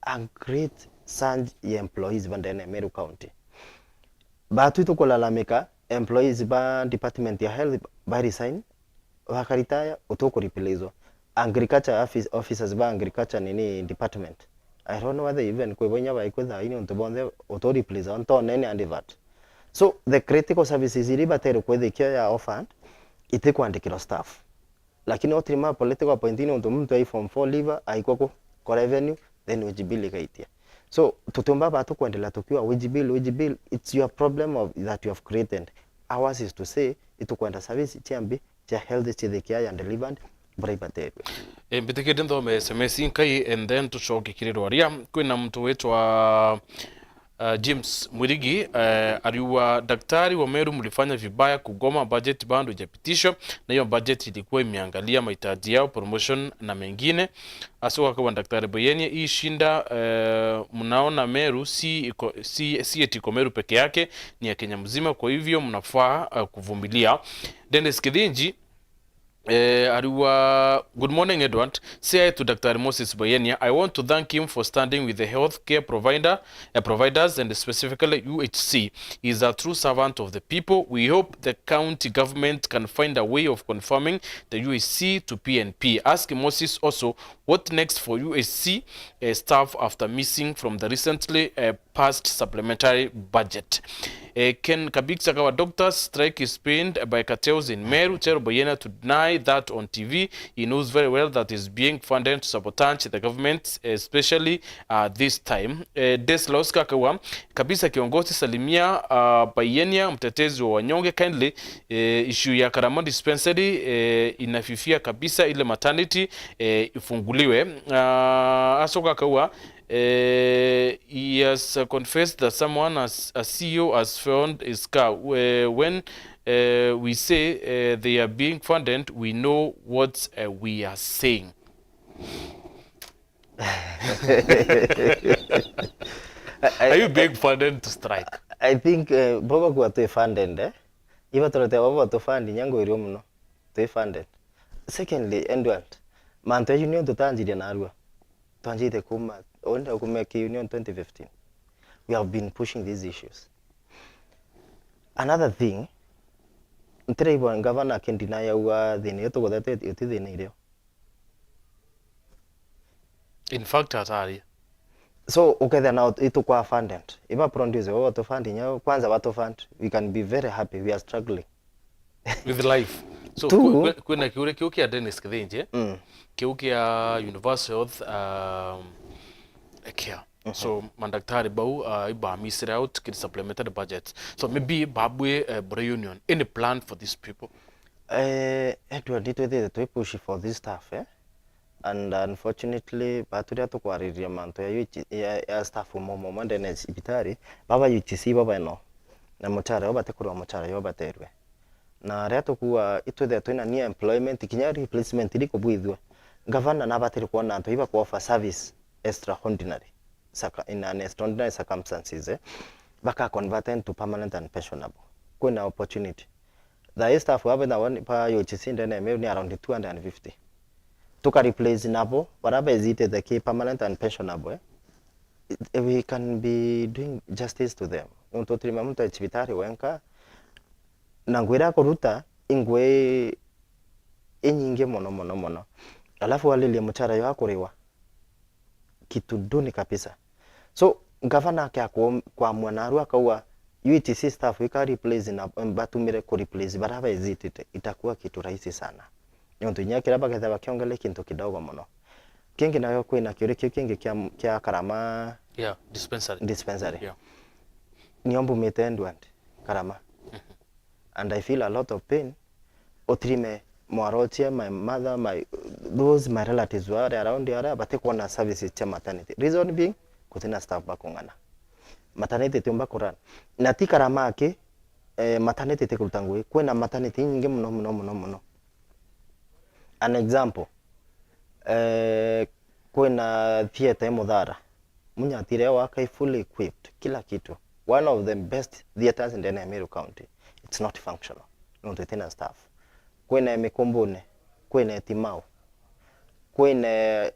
A great surge ya employees ba ndene ya Meru County. Batu itukulalamika, employees ba department ya health ba resign, bakaritaya, utukureplacewa. Agriculture office-, officers ba agriculture nini department, I don't know whether even kwi bonya baikwe thaini untu bonthe utureplacewa, ntonene and that. So, the critical services iria ibatere kwithikio ya offered, itikwandikirwa staff. Lakini otiri ma political appointee ni untu muntu ai form four leaver, aikwa ku? Kwa revenue, then wage bill igaitia. So, tutiumba batu kwendelea tukiwa wage bill, wage bill, it's your problem of, that you have created. Ours is to say, itukwenda service cia mbi, cia health, cia the care and relevant, bura ibaterwe. E, mbitikite nthome S M S nkai, and then tucoke kiri rwaria. Kwina muntu witwa uh, James Mwirigi, uh, ariuga, "Daktari wa Meru, mlifanya vibaya kugoma, budget bado haijapitishwa, na hiyo budget ilikuwa imeangalia mahitaji yao, promotion na mengine." Asoka kwa Daktari Boyenia, "Hii shinda, uh, mnaona Meru si iko, si, si eti iko Meru peke yake, ni ya Kenya mzima, kwa hivyo mnafaa, uh, kuvumilia." Dennis Kithinji, Eh, ariuga, "Good morning, Edward. Say hi to Daktari Moses Boyenia. I want to thank him for standing with the healthcare provider, uh, providers, and specifically U H C. He is a true servant of the people. We hope the county government can find a way of confirming the U H C to P N P. Ask Moses also what next for U H C, uh, staff after missing from the recently, uh, past supplementary budget." Eh, Ken Kabiksa, "Our doctors strike is pinned by cartels in Meru. Tell Boyenia to deny that on T V. He knows very well that is being funded to sabotage the government, especially, uh, this time." Eh, Deslos Kakawa, "Kabisa kiongozi, salimia, uh, Boyenia, mtetezi wa wanyonge. Kindly, eh, issue ya Karama Dispensary, eh, inafifia kabisa, ile maternity, eh, ifunguliwe." Uh, Asoka Kakawa, Eh, he has, uh, confessed that someone as a C E O has found his car. Whe-, when, uh, we say, uh, they are being funded, we know what, uh, we are saying. Are you being funded to strike? I think, uh, boba kuwa twi funded, eh? Iba turete boba tu fund nyangu irio muno. Twi funded. Secondly, Edward, mantu ya union tutanjirie narua. Twanjite kuma, onde kuma ki union twenty fifteen. We have been pushing these issues. Another thing, ntiraigua ngavana akindina yauga thina iyo tuguthete uti thina irio. In fact, ataria. So, ukethia nao itukwa funded. Iba produce, baba tu fund nyo, kwanza batu fund, we can be very happy, we are struggling. With life. So, tu- kwi-, kwi-, kwina kiuria kiu kia Dennis Kithinji, mm, kiu kia universal health, um, care. Mhm. So, mandaktari bau, uh, iba missed out kiri supplementary budget. So, maybe babwi, uh, bure union, any plan for these people? Eh, Edward, itwithite twi push for this stuff, eh? And unfortunately, batu riria tukwariria mantu ya U H C, ya, ya staff momo mwa ndene ya cibitari, baba U H C baba eno, na muchara yo batikurwa muchara yo baterwe. Na riria tukuwa itwithia twina new employment, kinya replacement iri kubwithua, gavana nabatiri kwona antu iba ku offer service extraordinary, circu-, in an extraordinary circumstances, eh, baka convert into permanent and pensionable. Kwina opportunity. Thaa ii staff aba na one pa U H C ndene ya Meru ni around two hundred and fifty. Tuka replace nabo, bara bezitite ki permanent and pensionable, eh? It, we can be doing justice to them. Nontu utirima muntu e cibitari wenka, na ngui iria akuruta, i ngui inyingi mono, mono, mono. Alafu walilie muchara yo akuriwa kitu duni kabisa. So, gavana akea ku-, kuamua narua akauga, U H C staff ika replace na, batumire ku replace bara bezitite, itakuwa kitu rahisi sana. Nontu inya kiria baketha bakiongele kintu kidogo mono. Kingi nayo kwina kiuria kiu kingi kia, kia Karama. Yeah, dispensary. Dispensary. Yeah. Nio mbumite Edward, Karama. Mhm. and I feel a lot of pain. Utirime mwarochia, my mother, my, those my relatives were around aria batikwona services cia maternity. Reason being, gutina staff bakung'ana. Maternity itiumba kurun. Na ti karama aki, eh, maternity itikuruta ngugi. Kwina maternity inyingi muno, muno, muno, muno. An example, eh, kwina theatre i Muthara. Munyatire waka i fully equipped, kila kitu. One of the best theatres ndene ya Meru County. It's not functional. Nontu itina staff. Kwina Mikumbune, kwina Timau, kwina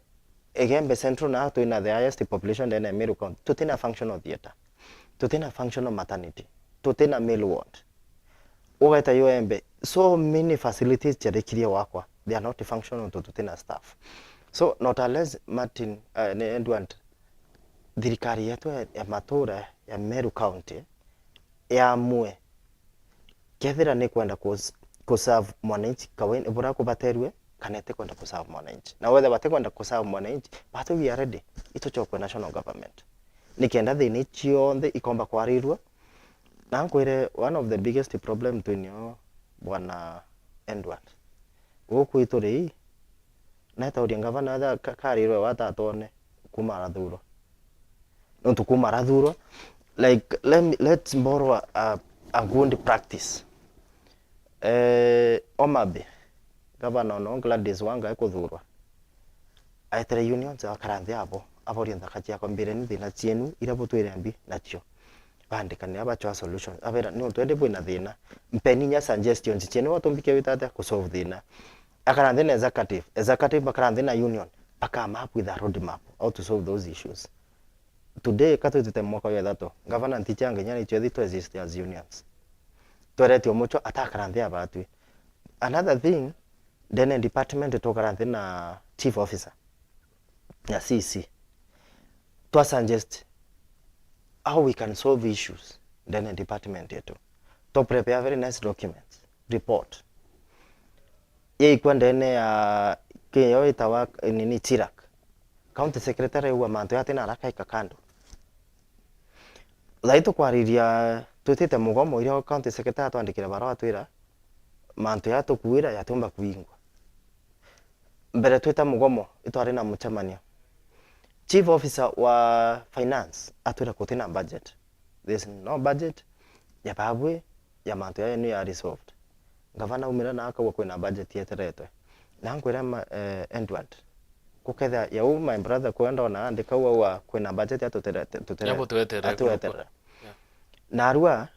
Igembe Central, na twina the highest population ndene ya Meru County. Tutina functional theatre. Tutina functional maternity. Tutina male ward. Ugeta Igembe, so many facilities ciarikirie wakwa, they are not functional nontu tutina staff. So, not unless Martin, uh, ni Edward, thirikari yetu ya, ya matura ya Meru County yaamue kethira ni kwenda kus-, kuserve mwananchi kawaida buria kubaterue, kana itikwenda kuserve mwananchi. Na whether batikwenda kuserve mwananchi, but we are ready. Ituchokwe national government. Nikenda thina cionthe ikomba kwarirua. Na nkwire, one of the biggest problem twinio, Bwana Edward, guku ituri ii, netauria ngavana etha ka-, karirwe watatone kuma arathurwa. Nontu kuma arathurwa, like, let me, let's borrow a, a, a good practice. Eh, Homa Bay, ngavana ono Gladys Wanga ekuthurwa, aetere unions akara nthi abo, aboria nthaka ciakwa, mbireni thina cienu iria butwire mbi nacio. Baandikania, abachwa solutions. Abera, "Ni untu endi bwina thina. Mpeni inya suggestions cienu, watumbikia wita atia kusolve thina." Akara nthi na executive. Executive bakara nthi na union. Bakama up with a roadmap how to solve those issues. Today, ka twitite mwaka wa ithatu, ngavana ntichanga inya nicio thi to exist as unions. Tweretio mucho atakara nthi abatwi. Another thing, ndene department tukara nthi na chief officer na C C. Twa suggest how we can solve issues ndene department yetu. To prepare very nice documents, report. Yaikwa ndene ya kiyo itawa nini, chirak. County secretary aigua mantu yati na araka ika kando. Thai tukwariria twitite mugomo iria county secretary atwandikire barua atwira mantu ya tukuira yatiumba kuingwa. Mbere twita mugomo, itwari na mucemanio. Chief officer wa finance atwira gutina budget. There's no budget ya babwi ya mantu ya yenu ya resolved. Ngavana aumira na akauga kwina budget yeteretwe. Na nkwira ma, eh, Edward, gukethia ya u my brother kwenda ona andika uga kwina budget ya tutere-, tutere-, Yabo tweterera atueterera. Yeah. Narua,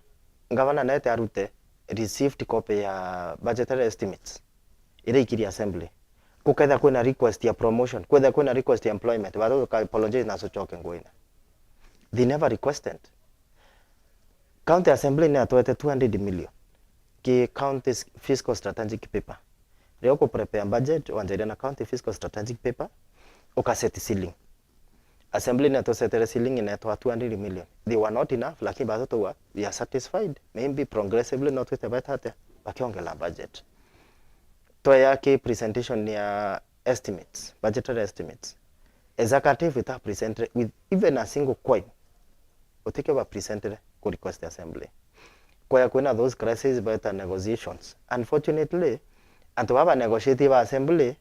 ngavana nete arute received copy ya budgetary estimates iria ikiri assembly. Kukethia kwina request ya promotion, kwethia kwina request ya employment, bado tuka apologize na tucoke nguine. They never requested. County Assembly ni atwete two hundred million ki county fiscal strategic paper. Riria uku prepare budget, wanjaria na county fiscal strategic paper, uka set ceiling. Assembly ni atusetere ceiling inetwa two hundred million. They were not enough, lakini bado tuwa, we are satisfied. Maybe progressively no twite beta atia, bakiongela budget. Twaya ki presentation ya estimates, budgetary estimates. Executive ita present with even a single coin. Utikio ba presented ku request assembly. Kwaya kwina those crises beta negotiations. Unfortunately, antu baba negotiate ba assembly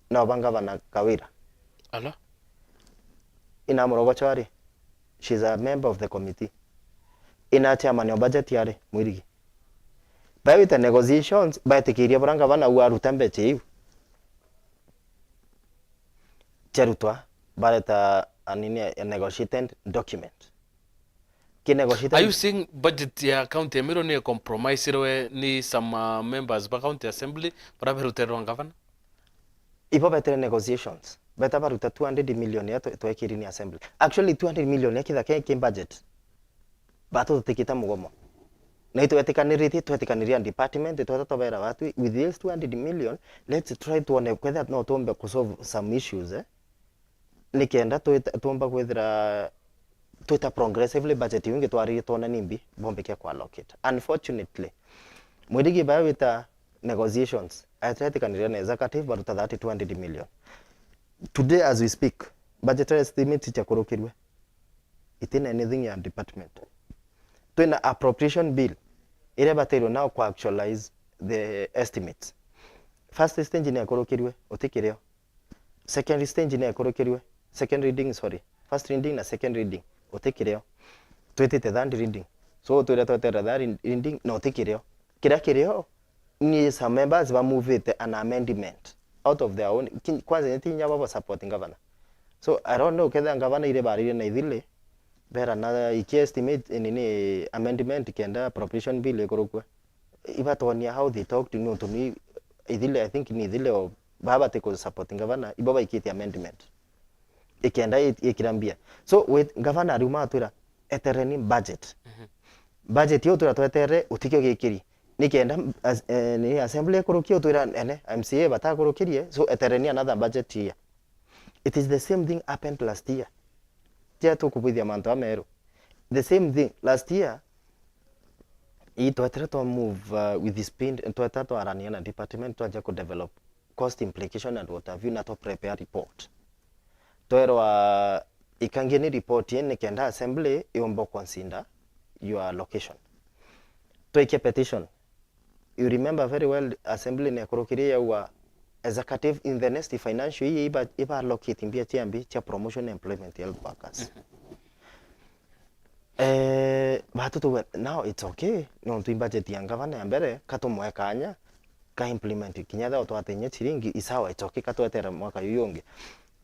no banga bana Kawira. Ala. Ina Murogocho ari, she's a member of the committee. Ina chairman of budget ari, Mwirigi. Baewite negotiations, baetikirie bura ngavana u aruta mbecha iu. Ciarutwa, bareta anini a negotiated document. Ki negotiated. Are you saying budget ya county ya Meru ni compromisirwe ni some, uh, members ba county assembly bara beruterwa ngavana? Ibo betere negotiations. Beta baruta two hundred million ya twe-, twekiri ni assembly. Actually, two hundred million ya kitha ke, ke budget. Batu tutikite mugomo. Na itwetikaniritie, twetikaniria department, tweta twabera batu, with this two hundred million, let's try tuone kwethira no tumbe kusolve some issues, eh? Nikenda twita, tumba kwithira twita progressively budget iu ingi twaririe twona nimbi bombike ku allocate. Unfortunately, Mwirigi baya wita negotiations, aetetikaniria na executive baruta that two hundred million. Today as we speak, budgetary estimates ichakurukirwe. Itina anything ya department. Twina appropriation bill iria ibatirwe nao ku actualize the estimates. First stage ni ekurukirwe, uti kirio. Second stage ni ekurukirwe, second reading, sorry. First reading na second reading, uti kirio. Twitite third reading. So, twire tweterera third reading, na uti kirio. Kiria kirio, ni some members bamuvite an amendment out of their own. Ki-, kwanza, ni ti inya babo support governor. So, I don't know, kethira governor ire baririe na ithili, bera na iki estimate, eh, nini, amendment kenda appropriation bill ikurukue. Ibatonia how they talked, nontu ni ithili, I think ni ithili o baba bati ku support governor, ibo baikitie amendment. Ikenda i-, ikira mbia. So, with governor ariuma atwira, "Etereni budget." Mhm. Budget iyo twira tweterere, utikio gikiri. Nikenda as-, eh, ni assembly ikurukia utwira, ene, M C A batakurukirie, so etereni another budget year. It is the same thing happened last year. Tia tukubwithia mantu ameru. The same thing last year, ii twetire twa move, uh, with the speed, tweta twarania na department twaja ku develop cost implication and what have you, na twa prepare report. Twerwa, ikangieni report ii nikenda assembly yumba consider your allocation. Twaikia petition. You remember very well, assembly ni ikurukirie yaua executive in the next financial year iba, iba allocate mbia cia mbi cia promotion and employment health workers. Mhm. Eh, batu tuwe, now it's okay. Nontu i budget ya ngavana ya mbere, katumwe kanya, ka implement kinya thao twatinya chiringi, isawa, it's okay, katwetere mwaka yuyu ungi.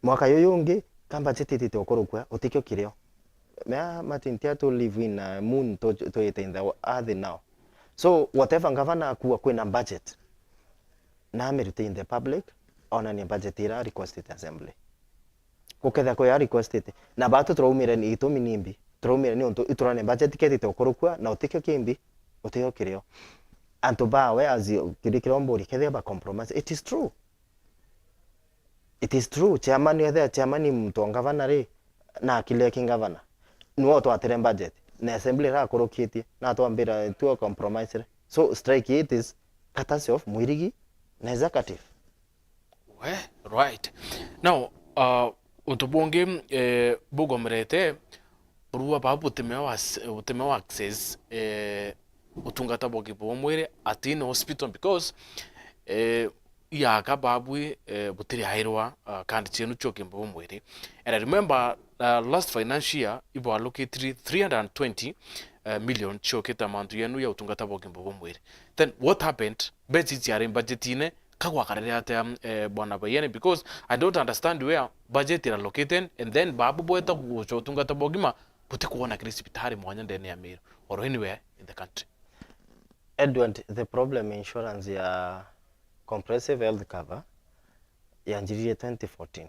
Mwaka yuyu ungi, ka budget itite ukurukua, utikio kirio. Mea, Martin, tia tu live in a moon, tu, tu in the earth now. So, whatever ngavana akua kwina budget, na amirute in the public, onanie budget ira requested assembly. Gukethia kuya requested. Na batu turaumire ni itumi nimbi. Turaumire ni untu iturane budget ketite ukurukua na utikio kimbi, utikio kirio. Antu bawe as you, kiri kiria umburi, kethia ba compromise. It is true. It is true. Chairman, ethia chairman muntu wa ngavana ri, na akile ki ngavana. Niwe utwatire budget. Na assembly irakurukitie. Na twambira tuo compromise ri. So strike it is courtesy of Mwirigi na executive. We, right. Now, uh, untu bungi, eh, bugomerete, burua baa butimeo as-, butimeo access, eh, utungata bwa ugima bwa mwiri at in hospital because, eh, iaka babwi, eh, butiri airwa, uh, kandi cienu cia ugima bwa mwiri. And I remember, uh, last financial year, ibo allocate three hundred and twenty, uh, million ciokite mantu yenu ya utungata bwa ugima bwa mwiri. Then what happened? Mbeca ici ciari budgetine, ka gwakarire atia, eh, bwana Baiene? Because I don't understand where budget is allocated and then babu bweta gucha utungata bwa ugima butikuona kiri cibitari mwanya ndene ya Meru or anywhere in the country. Edward, the problem insurance ya comprehensive health cover yanjiririe twenty fourteen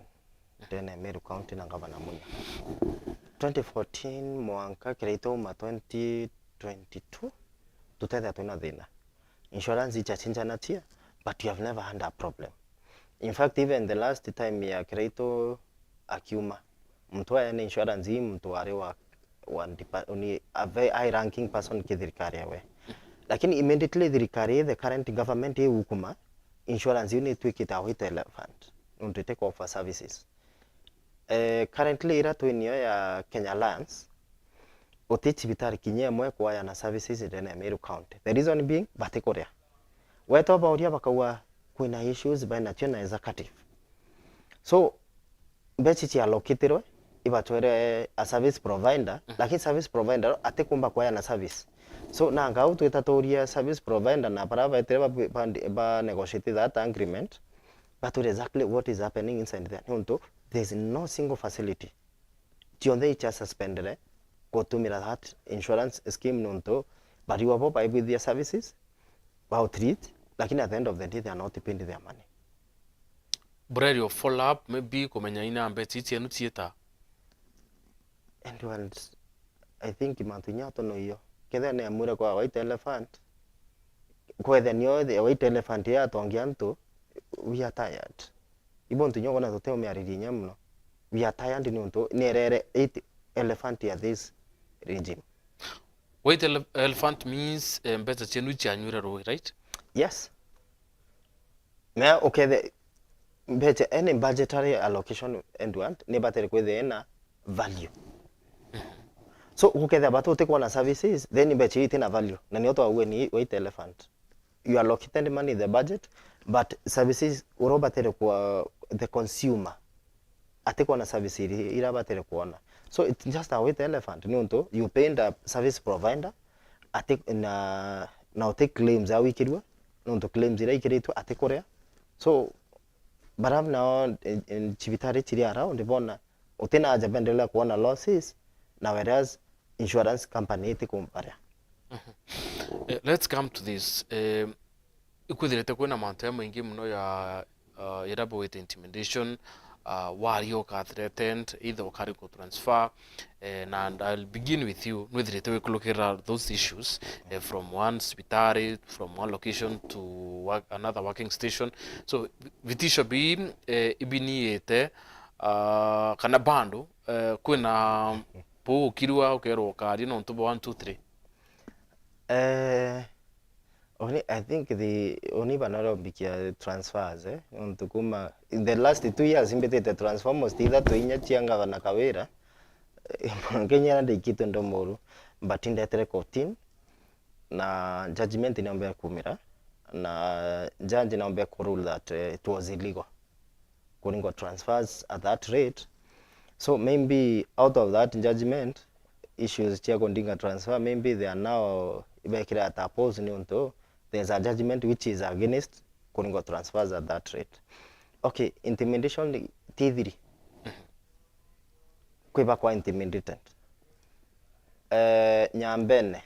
ndene ya Meru County na Ngavana Munya. Twenty fourteen mwanka Kiraitu auma twenty twenty-two, tutethia twina thina. Insurance ichacinjanatia, but you have never had a problem. In fact, even the last time ya Kiraitu akiuma, muntu wa yani insurance ii muntu wari wa, wa depa-, ni a very high ranking person ki thirikari yawe. Lakini immediately thirikari, the current government igukuma, insurance iu ni itwikite a white elephant. Nontu iti ku offer services. Eh, currently ira twinio ya Kenya Alliance, uti cibitari kinya imwe kwaya na services ndene ya Meru County. The reason being, batikuria. Weta ubauria bakauga kwina issues bainatio na executive. So, mbeca cialokitirwe, ibatwere a service provider, mhm, lakini service provider atikumba kwaya na service. So, nanga au twita turia service provider na bara betire ba, ba, ba negotiate that agreement, batwire exactly what is happening inside there. Niuntu, there is no single facility. Cionthe icha suspendere gutumira that insurance scheme niuntu bariwa bo baibwithia services, ba treat, lakini at the end of the day, they are not paid their money. Bureri of follow up, maybe kumenya ina mbeca ici cienu ciita. And, and I think mantu inya atono iyo. Kethira ni amwire kwa white elephant, kwethia nio the white elephant ya atongi antu, we are tired. Ibo ntu inya ukona tuteumiariria inya muno. We are tired niuntu ni erere eight elephant ya this regime. White ele-, elephant means, eh, mbeca cienu icianyuire rui, right? Yes. Mea ukethe mbeca, any budgetary allocation, Edward, ni batiri kwithia ina value. So gukethira batu utikwona services, then mbecha iu itina value, na nio twauga ni white elephant. You allocated money in the budget, but services uria ubatere kwa the consumer atikwona service iri- iria abatere kwona. So it's just a white elephant, niuntu you paid a service provider ati na na uti claims au ikirua, niuntu claims iria ikiritwe atikuria. So bara nao in- in- cibitari ciri around bona utina aja bendelea kuona losses, na whereas insurance company itikumbaria. Eh, let's come to this. Eh, ikwithirite kwina mantu ya maingi muno ya uh, ira bwite intimidation, uh, waria uka threatened, either ukari ku transfer, eh, na and I'll begin with you, nwithirite wikulukira those issues, eh, from one cibitari, from one location to work, another working station. So vitisho bi eh, ibiniite, uh, kana bando, eh, kwina bukirua ukerwa ukaria nontu bwa one two three? Eh, oni, I think the oni banarombikia transfers, eh, nontu kuma in the last two years imbitite transfer almost ithatu inya cia ngavana Kawira. Eh, Kenya ndikitwe ndomuru, but indetere kotini na judgment niombe kumira na judge niombe ku rule that eh, it was illegal kuringwa transfers at that rate. So maybe out of that judgment, issues cia kundinga transfer, maybe they are now ibekire at a pause niuntu there's a judgment which is against kuringwa transfers at that rate. Okay, intimidation ti thiri. Kwi bakwa intimidated. Eh, Nyambene,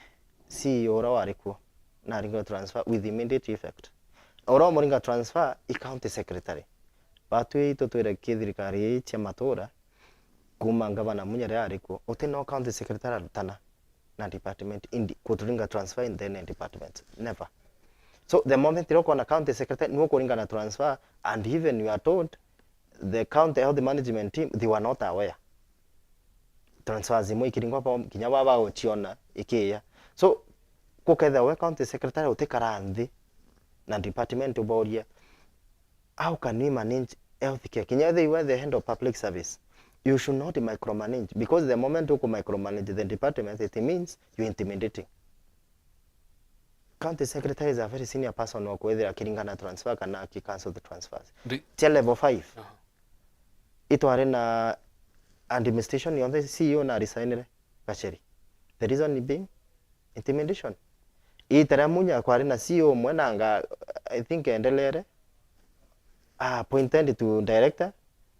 C E O uria wari kuo, naringirwe transfer with immediate effect. Uria umuringa transfer i county secretary. Batwi itutwire ki thirikari ii cia matura, kuma ngavana Munya riria ari kuo, uti no county secretary arutana na department indi kuturinga transfer in the department. Never. So the moment iria ukona county secretary niwe ukuringa na transfer, and even you are told the county health management team, they were not aware. Transfers imwe ikiringwa bo kinya baba guciona ikiya. So gukethira we county secretary utikara nthi na department uboria, how can we manage healthcare? Kinya ethira you are the head of public service, you should not micromanage, because the moment uku micromanage the department, it means you intimidating. County secretary is a very senior person wa kwithira akiringana transfer kana aki cancel the transfers. Ndi- Cia level five. Aha. Itwari na administration yonthe, C E O na resignire Gacheri. The reason being intimidation. Ita ria Munya kwari na C E O umwe nanga, I think endelere, a appointed to director,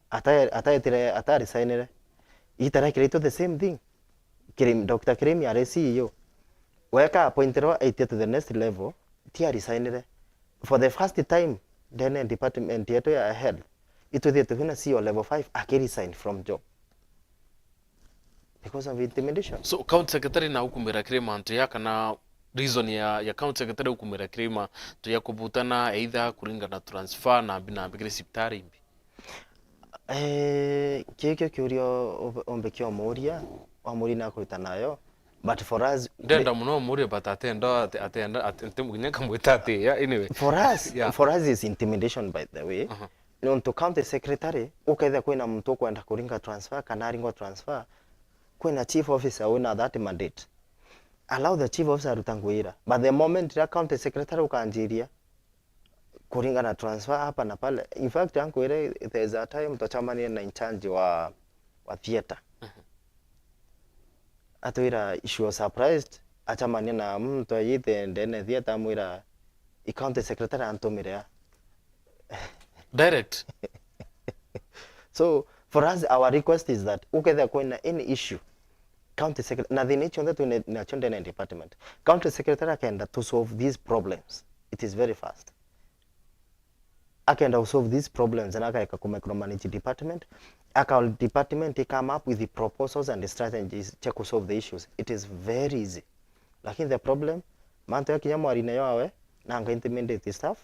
ata- ataetire, ata resignire. Ita ria Kiraitu the same thing. Kirim, Doctor Kirimi ari C E O. Weka appointirwa aitia to the next level, ti aresignire. For the first time ndene department yetu ya health, itwithite twina C E O level five akiresign from job because of intimidation. So county secretary na ukumira kiri mantu ya kana reason ya, ya county secretary ukumira kiri mantu ya kubutana either kuringana transfer na mbi na mbi kiri cibitari imbi? Eh, kikio kiuria ube- umbe kiomuria, wamuria na kuruta nayo, but for us, ndenda muno murie but atenda ate- atenda ate- ate- nginya nkamwita ati ya anyway. For us, yeah. For us is intimidation, by the way. Uh-huh. Nontu county secretary ukethia kwina muntu ukwenda kuringa transfer kana aringwa transfer, kwina chief officer wina that mandate. Allow the chief officer aruta ngwira, but the moment ria county secretary ukanjiria kuringana transfer hapa na pale. In fact, ankwire there is a time twacamanie na in charge wa, wa theater. Mhm. Atwira she was surprised, acamania na muntu ayite ndene theater, amwira i county secretary antumire a. Direct. So for us, our request is that ukethia kwina any issue, county secretary, na thina icio nthe twina nacio ndene department, county secretary akenda to solve these problems, it is very fast. Akenda to solve these problems na akaeka ku micromanage department, aka department i come up with the proposals and the strategies cia ku solve the issues. It is very easy. Lakini the problem, mantu ya kinya mwarine yawe, nanga intimidate staff,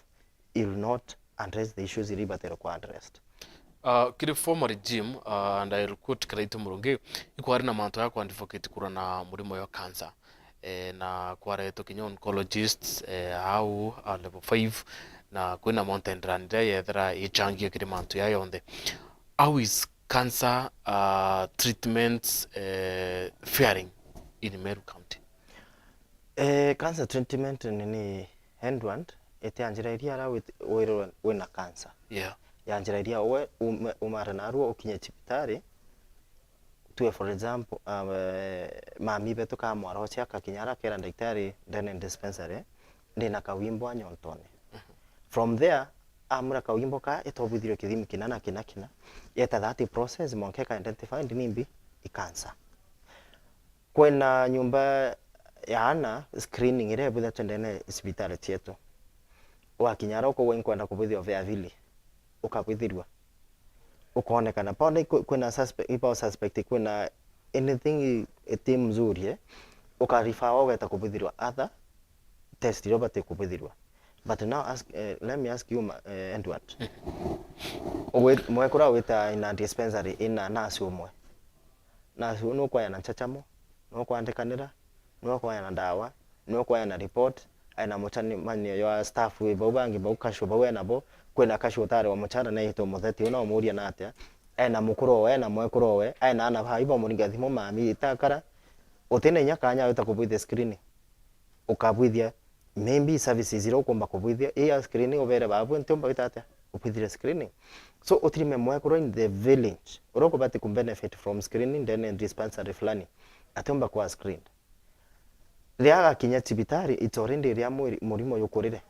it will not address the issues iria ibatere ku addressed. Uh, kiri former regime, uh, and I quote Kiraitu Murungi, ikwari na mantu ya ku advocate kura na murimo yo cancer. Eh, na kwaretwe kinya oncologists, eh, au a level five, na kwina mountain run iria yethira ichangia kiri mantu ya yonthe. How is cancer, uh, treatments, eh, faring? in Meru County? Eh, cancer treatment ni, ni end to end, iti ya njira iria ara wit-, wirwe wina cancer. Yeah. Ya njira iria we ume-, umare narua ukinye cibitari, tue for example, uh, mami betu ka mwara ucio akakinya ara akera ndagitari ndene dispensary, ndina kawimbo anyontone. From there, amwira kawimbo ka itobwithirwe kithimi kina na kina kina, yeta that process, mwanka ika identified nimbi i cancer. Kwina nyumba ya ana screening iria ibwithetwe ndene cibitari cietu. Wakinya ara ukauga inkwenda kubwithirwa vea vili, ukabwithirwa. Ukoonekana. Pone kwi-, kwina suspe-, ibao suspect kwina anything iti mzuri, eh, ukarifawa ugeta kubwithirwa other test iria ubati kubwithirwa. But now ask, eh, let me ask you, ma-, eh, Edward. Ugwi-, mwekuru wita ina dispensary ina nurse umwe. Nurse uu nukwayana nchachamo, nukwandikanira, nukwayana ndawa, nukwayana report, aina muchanimanio jwa staff bau bangi bau cashier bau enabo, kwina cashier utari wa muchara na aitwa mutheti una umuria na atia, aina mukuru owe, aina mwekuru owe, aina ana bai bamuringa thimu mami itakara, utina inya kanya wita kubwithia screening. Ukabwithia maybe services iria ukumba kubwithia, ii ya screening ubere babu ntiumba wita atia? Ubwithire screening. So utirime mwekuru in the village uria ukubati ku benefit from screening ndene dispensary fulani, atiumba kwa screened. Riria agakinya cibitari, it's already riria mwiri-, murimo yukurire,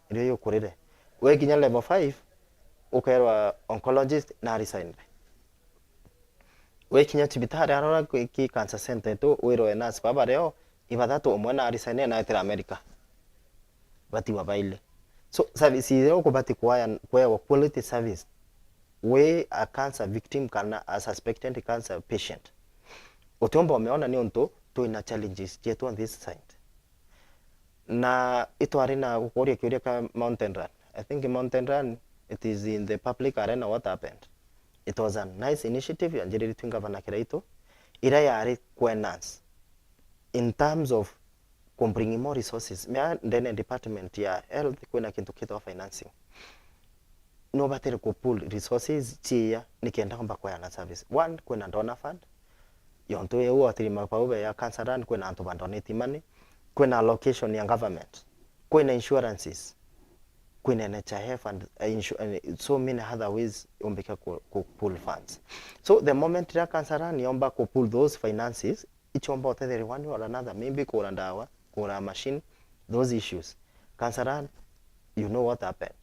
irio yukurire. Wekinya level five, ukerwa oncologist na resigned. Wekinya cibitari arora ki, ki cancer center itu, wirwe nurse baba rio ibathatu, umwe na resign na etira America. Batiwa baile. So service iria ukubati kuaya, kuewa quality service wi a cancer victim kana a suspected cancer patient, utiumba umeona niuntu twina challenges cietu on this side. Na itwari na gukuria kiuria ka Mountain Run. I think Mountain Run, it is in the public arena what happened. It was a nice initiative yanjiriritue ngavana Kiraitu, iria yari ku enhance in terms of ku bring more resources. Mea ndene department ya health kwina kintu kitwa financing. No batire ku pool resources ciia nikenda omba kweana service. One, kwina donor fund, yontu iu atirima bau be ya cancer run, kwina antu ba donate money, kwina allocation ya government, kwina insurances, kwina N H I F and, uh, insu-, and so many other ways umbika ku, ku pool funds. So the moment ria cancer run yomba ku pool those finances, ichomba utetheria one or another, maybe kugura ndawa, kugura machine, those issues. Cancer run, you know what happened.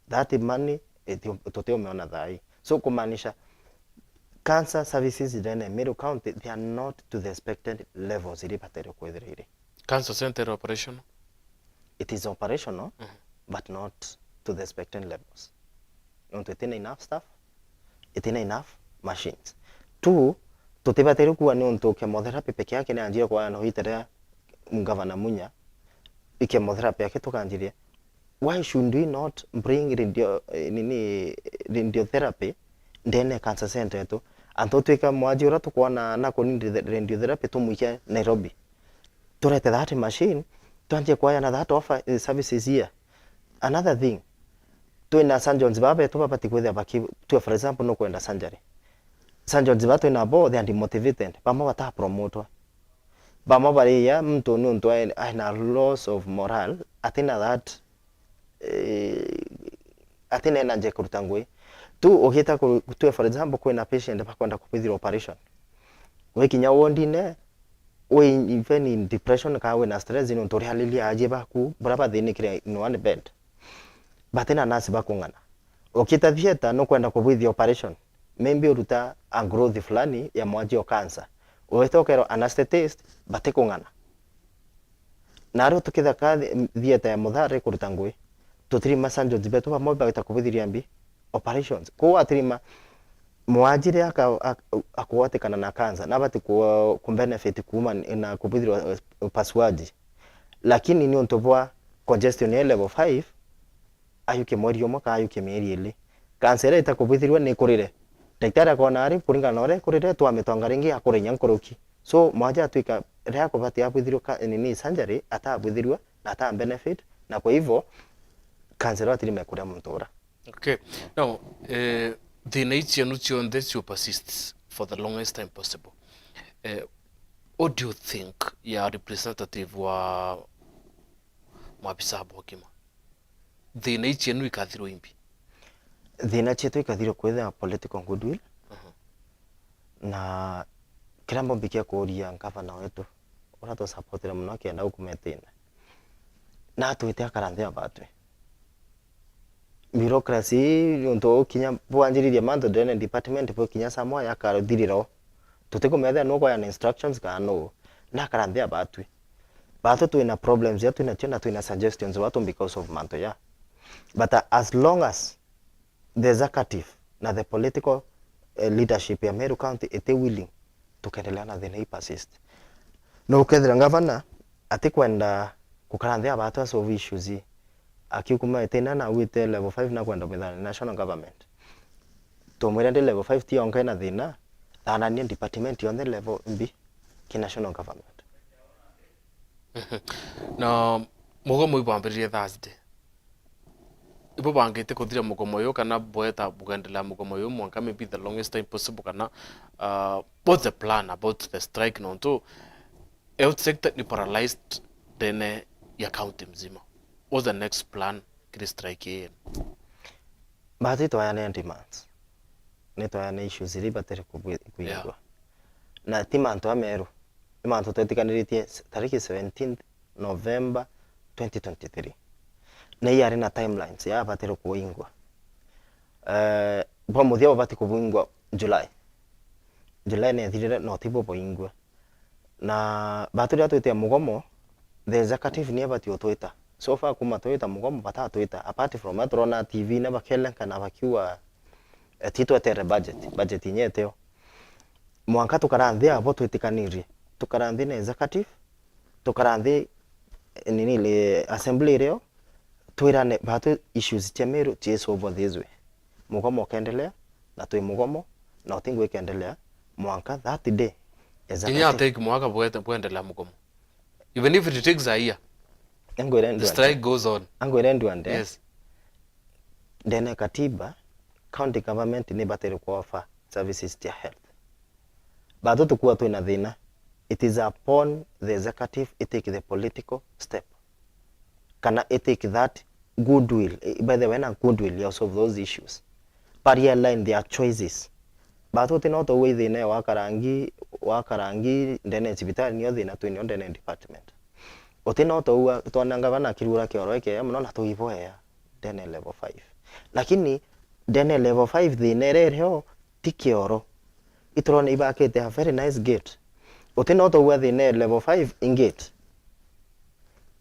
That money, iti-, tutiumeona thai. So kumaanisha, cancer services ndene Meru County, they are not to the expected levels iria ibatere kwithira iri. Cancer center operational? It is operational, but not to the expected levels. Nontu itina enough staff, itina enough machines. Two, tutibatere kuwa niuntu chemotherapy peke yake ni anjire kwa no iterea Ngavana Munya, i chemotherapy yake tukanjirie. Why should we not bring radio, eh, nini, radiotherapy ndene cancer center yetu? Antu twika mwaji uria tukwona na kuni radiotherapy tumwike Nairobi. Turete that machine, twanjie kwayana that offer, eh, services here. Another thing, twina surgeons baba betu babati kwithia baki-, tue for example, nukwenda surgery. Surgeons ba twina bo, they are demotivated. Bamwe batapromotwa. Bamwe baria muntu niuntu ai-, aina loss of morale, atina that, eh, atina energy kuruta ngui. Tu ugita ku-, tue for example, kwina patient bakwenda kubwithirwa operation. Wikinya wondine, wi even in depression, kana wina stress, niuntu uriariria aji baku, buria bathinikire in one bed. Batina nurse bakung'ana. Ukita theatre, nukwenda kubwithia operation. Maybe uruta a growth fulani ya mwaji o cancer. Ugita ukerwa anesthetist, batikung'ana. Na aria tukithaka thi-, theatre ya Muthari kuruta ngui, tutirima surgeons betu bamwe bagita kubwithiria mbi operations. Kwou atirima mwaji riria aka-, ak-, akugwatikana na cancer, nabati ku-, ku benefit kuuma n-, na kubwithirwa, eh, upasuaji. Lakini niuntu bwa congestion ya level five, ayukie mweri umwe kana ayukie mieri ili. Cancer iria itakubwithirua ni ikurire. Daktari akona ari kuringana na uria ikurire, twamitwanga ringi akure inya nkuruki. So, mwaja atwika riria akubati abwithirua ka-, nini, surgery, atabwithirua na ata benefit, na kwa hivyo cancer io atirime kuria muntu ura. Okay. Now, eh, thina ici cienu cionthe ciu persists for the longest time possible. Eh, What do you think ya representative wa maabisa ba ugima? Thina ici cienu ikathirwa imbi? Thina cietu ikathirwa kwithira political goodwill. Mhm. Na kiria mbombikia kuuria ngavana wetu, uria tusupportire muno akienda gukumeta ina, na atwite akara nthi abatwi. Bureaucracy, niuntu ukinya bwanjiririe mantu ndene department, bukinya somewhere yakathirira o. Tutikumethia nuu kwaya na instructions kana nuu. Na akara nthi abatwi. Batu twina problems ya twina tio na twina suggestions batu because of mantu ya. But, uh, as long as the executive na the political, eh, leadership ya Meru County iti willing, tukendelea na thina i persist. No ukethira ngavana atikwenda gukara nthi abatu a solve issues ii, akiukuma iti na nawite level five na kwenda kumithana na national government. Tumwira ndi level five ti yonka ina thina, thanania department yonthe level imbi ki national government. Na mugomo ibwambiririe Thursday. Ibo bangite kuthira mugomo uyu kana bweta bugendelea mugomo uyu mwanka maybe the longest time possible kana, uh, what's the plan about the strike nontu health sector ni paralyzed ndene ya county mzima? What's the next plan kiri strike ii? Batu itwayane demands. Nitwayane issues iria ibatire kubwi-, kwingwa. Yeah. Na ti mantu ameru. Ni mantu twetikaniritie s-, tariki seventeenth November twenty twenty-three. Na iyari na timelines ya abatire kuingwa. Eh, bwa muthia bubati kubwingwa July. July nethirire, no tibo bwingwa. Na batu riria twitia mugomo, the executive ni ebati utwita. So far kuma twita mugomo batatwita. Apart from that, turona T V na bakelenka na bakiuga, eh, titwetere budget, budget inya itio. Mwanka tukara nthi abo twitikanirie. Tukara nthi na executive, tukara nthi, eh, nini, le assembly irio, twirane batu issues cia Meru ciesolvwa this way. Mugomo ukendelea, na twi mugomo, na utingwi ikendelea, mwanka that day, Kinya executive take mwaka bwete-, bwendelea mugomo. Even if it takes a year, the strike goes on. Angwire nduande. Yes. Ndene katiba, county government ni batiri ku offer services cia health. Batu tukua twina thina. It is upon the executive to take the political step. Kana i take that goodwill, i-, by the way, na goodwill ya solve those issues. Ba realign their choices. Batu uti no twaua ithina ya wakarangi, wakarangi ndene ya cibitari, nio thina twinio ndene ya department. Uti no twaua, twona ngavana akirura kioro ekeya muno na tuiboea ndene ya level five. Lakini ndene ya level five thina iria irio ti kioro. Iturone ibakite a very nice gate. Uti no twaua thina ya level five i gate.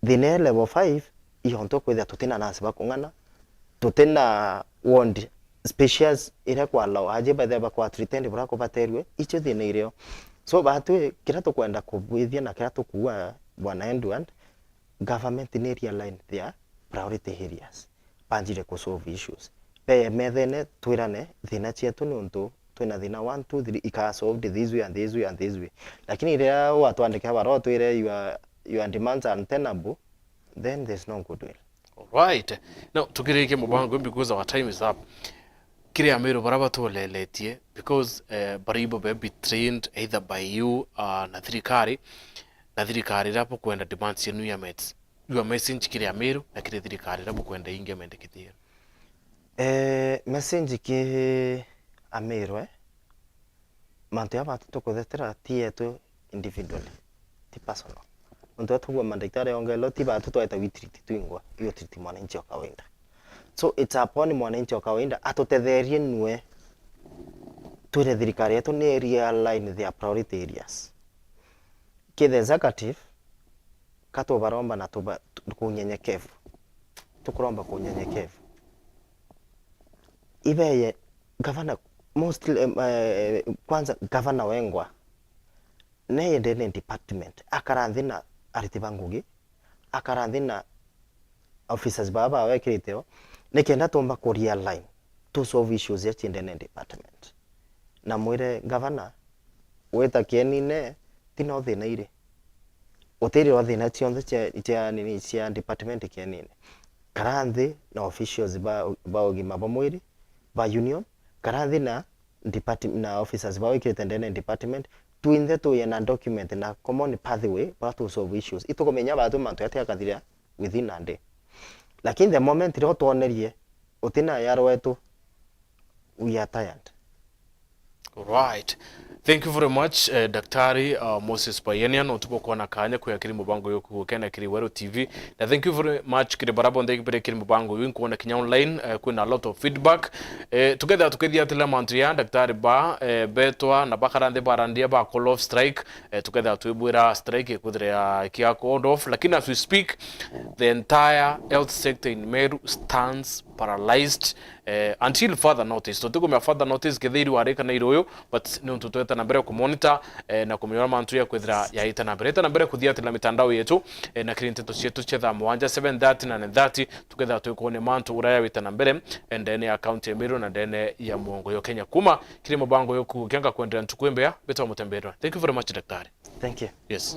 Thina ya level five, iontu kwithira tutina nurse ba kung'ana, tutina ward spacious iria kwa allow aje bathia bakwa treated buria kubaterwe, icio thina irio. So, batwi kiria tukwenda kubwithia na kiria tukuuga, Bwana Edward, government ni realign their priority areas. Banjire ku solve issues. Be methene, twirane thina cietu niuntu twina thina one, two, three, ika solved this way and this way and this way. Lakini riria watwandikira barua twire your, your demands are untenable, then there's no goodwill. Alright. Now, tukirikie mubango because our time is up. Kiri Amiru baria batuleletie, because, eh, baria ibo be betrayed either by you, uh, na thirikari, na thirikari iria bukwenda demands cienu ya meds. Your message kiri Amiru na kiri thirikari iria bukwenda inge mendekete. Eh, message ki Amiru, eh? Mantu ya batu tukuthetera ti yetu individually, ti personal. Nontu atugua mandaktari ongelwa ti batu twaeta wi treat twingwa, io treat mwananchi wa kawaida. So it's upon mwananchi wa kawaida atutetherie nue twire thirikari yetu ni realign their priority areas. Ki the executive, ka tubaromba na tuba-, tu-, ku unyenyekevu. Tukuromba ku unyenyekevu. Ibeye gavana, mostly, em, eh, kwanza gavana wengwa, neye ndene department, akara nthi na ariti ba ngugi, akara nthi na officers baba bawe ekirite o, nikenda tumba ku realign, tu solve issues ya ciendene department. Na mwire gavana, wita kienine, ti no thina iri. Utiri wa thina cionthe cia, cia nini, cia department kienine. Kara nthi na officials ba, ba ugima bwa mwiri, ba union, kara nthi na depart-, na officers ba wikirite ndene department, twinthe tuye na document na common pathway, bara tu solve issues. Itukumenya batu mantu yati akathira within a day. Lakini the moment rio twonerie utina yaro wetu, we are tired. Right. Thank you very much, eh, Daktari uh, Moses Payenia, no tuko kuona kanya kuya kiri mubango yo kugukena kiri Weru T V. Na thank you very much kiri bara bonthe kibire kiri mubango yu nkuona kinya online, eh, kwina a lot of feedback. Eh, tukethira tukithia atila mantu ya Daktari ba eh, betwa na bakara nthi barandia ba call off strike, eh, tukethira twibwira strike ikwithira ya kia called off, lakini as we speak the entire health sector in Meru stands paralyzed eh, until further notice. Tutikumenya further notice kethiri warikanaire uyu, but ni untu tweta na mbere kumonitor eh, na kumenya uria mantu ya kwithira yaita na mbere. Ita na mbere kuthiatira mitandao yetu eh, na kiri nteto cietu cia thaa mugwanja, seven thirty na nine thirty, tukethira twikuone mantu uria yawita na mbere eh, ndene ya county ya Meru na ndene ya muongo yo Kenya. Kuma kiri mubango yo kugukia ngakwendera ntuku imbea, bitwa Mutemberwa. Thank you very much, Daktari. Thank you. Yes.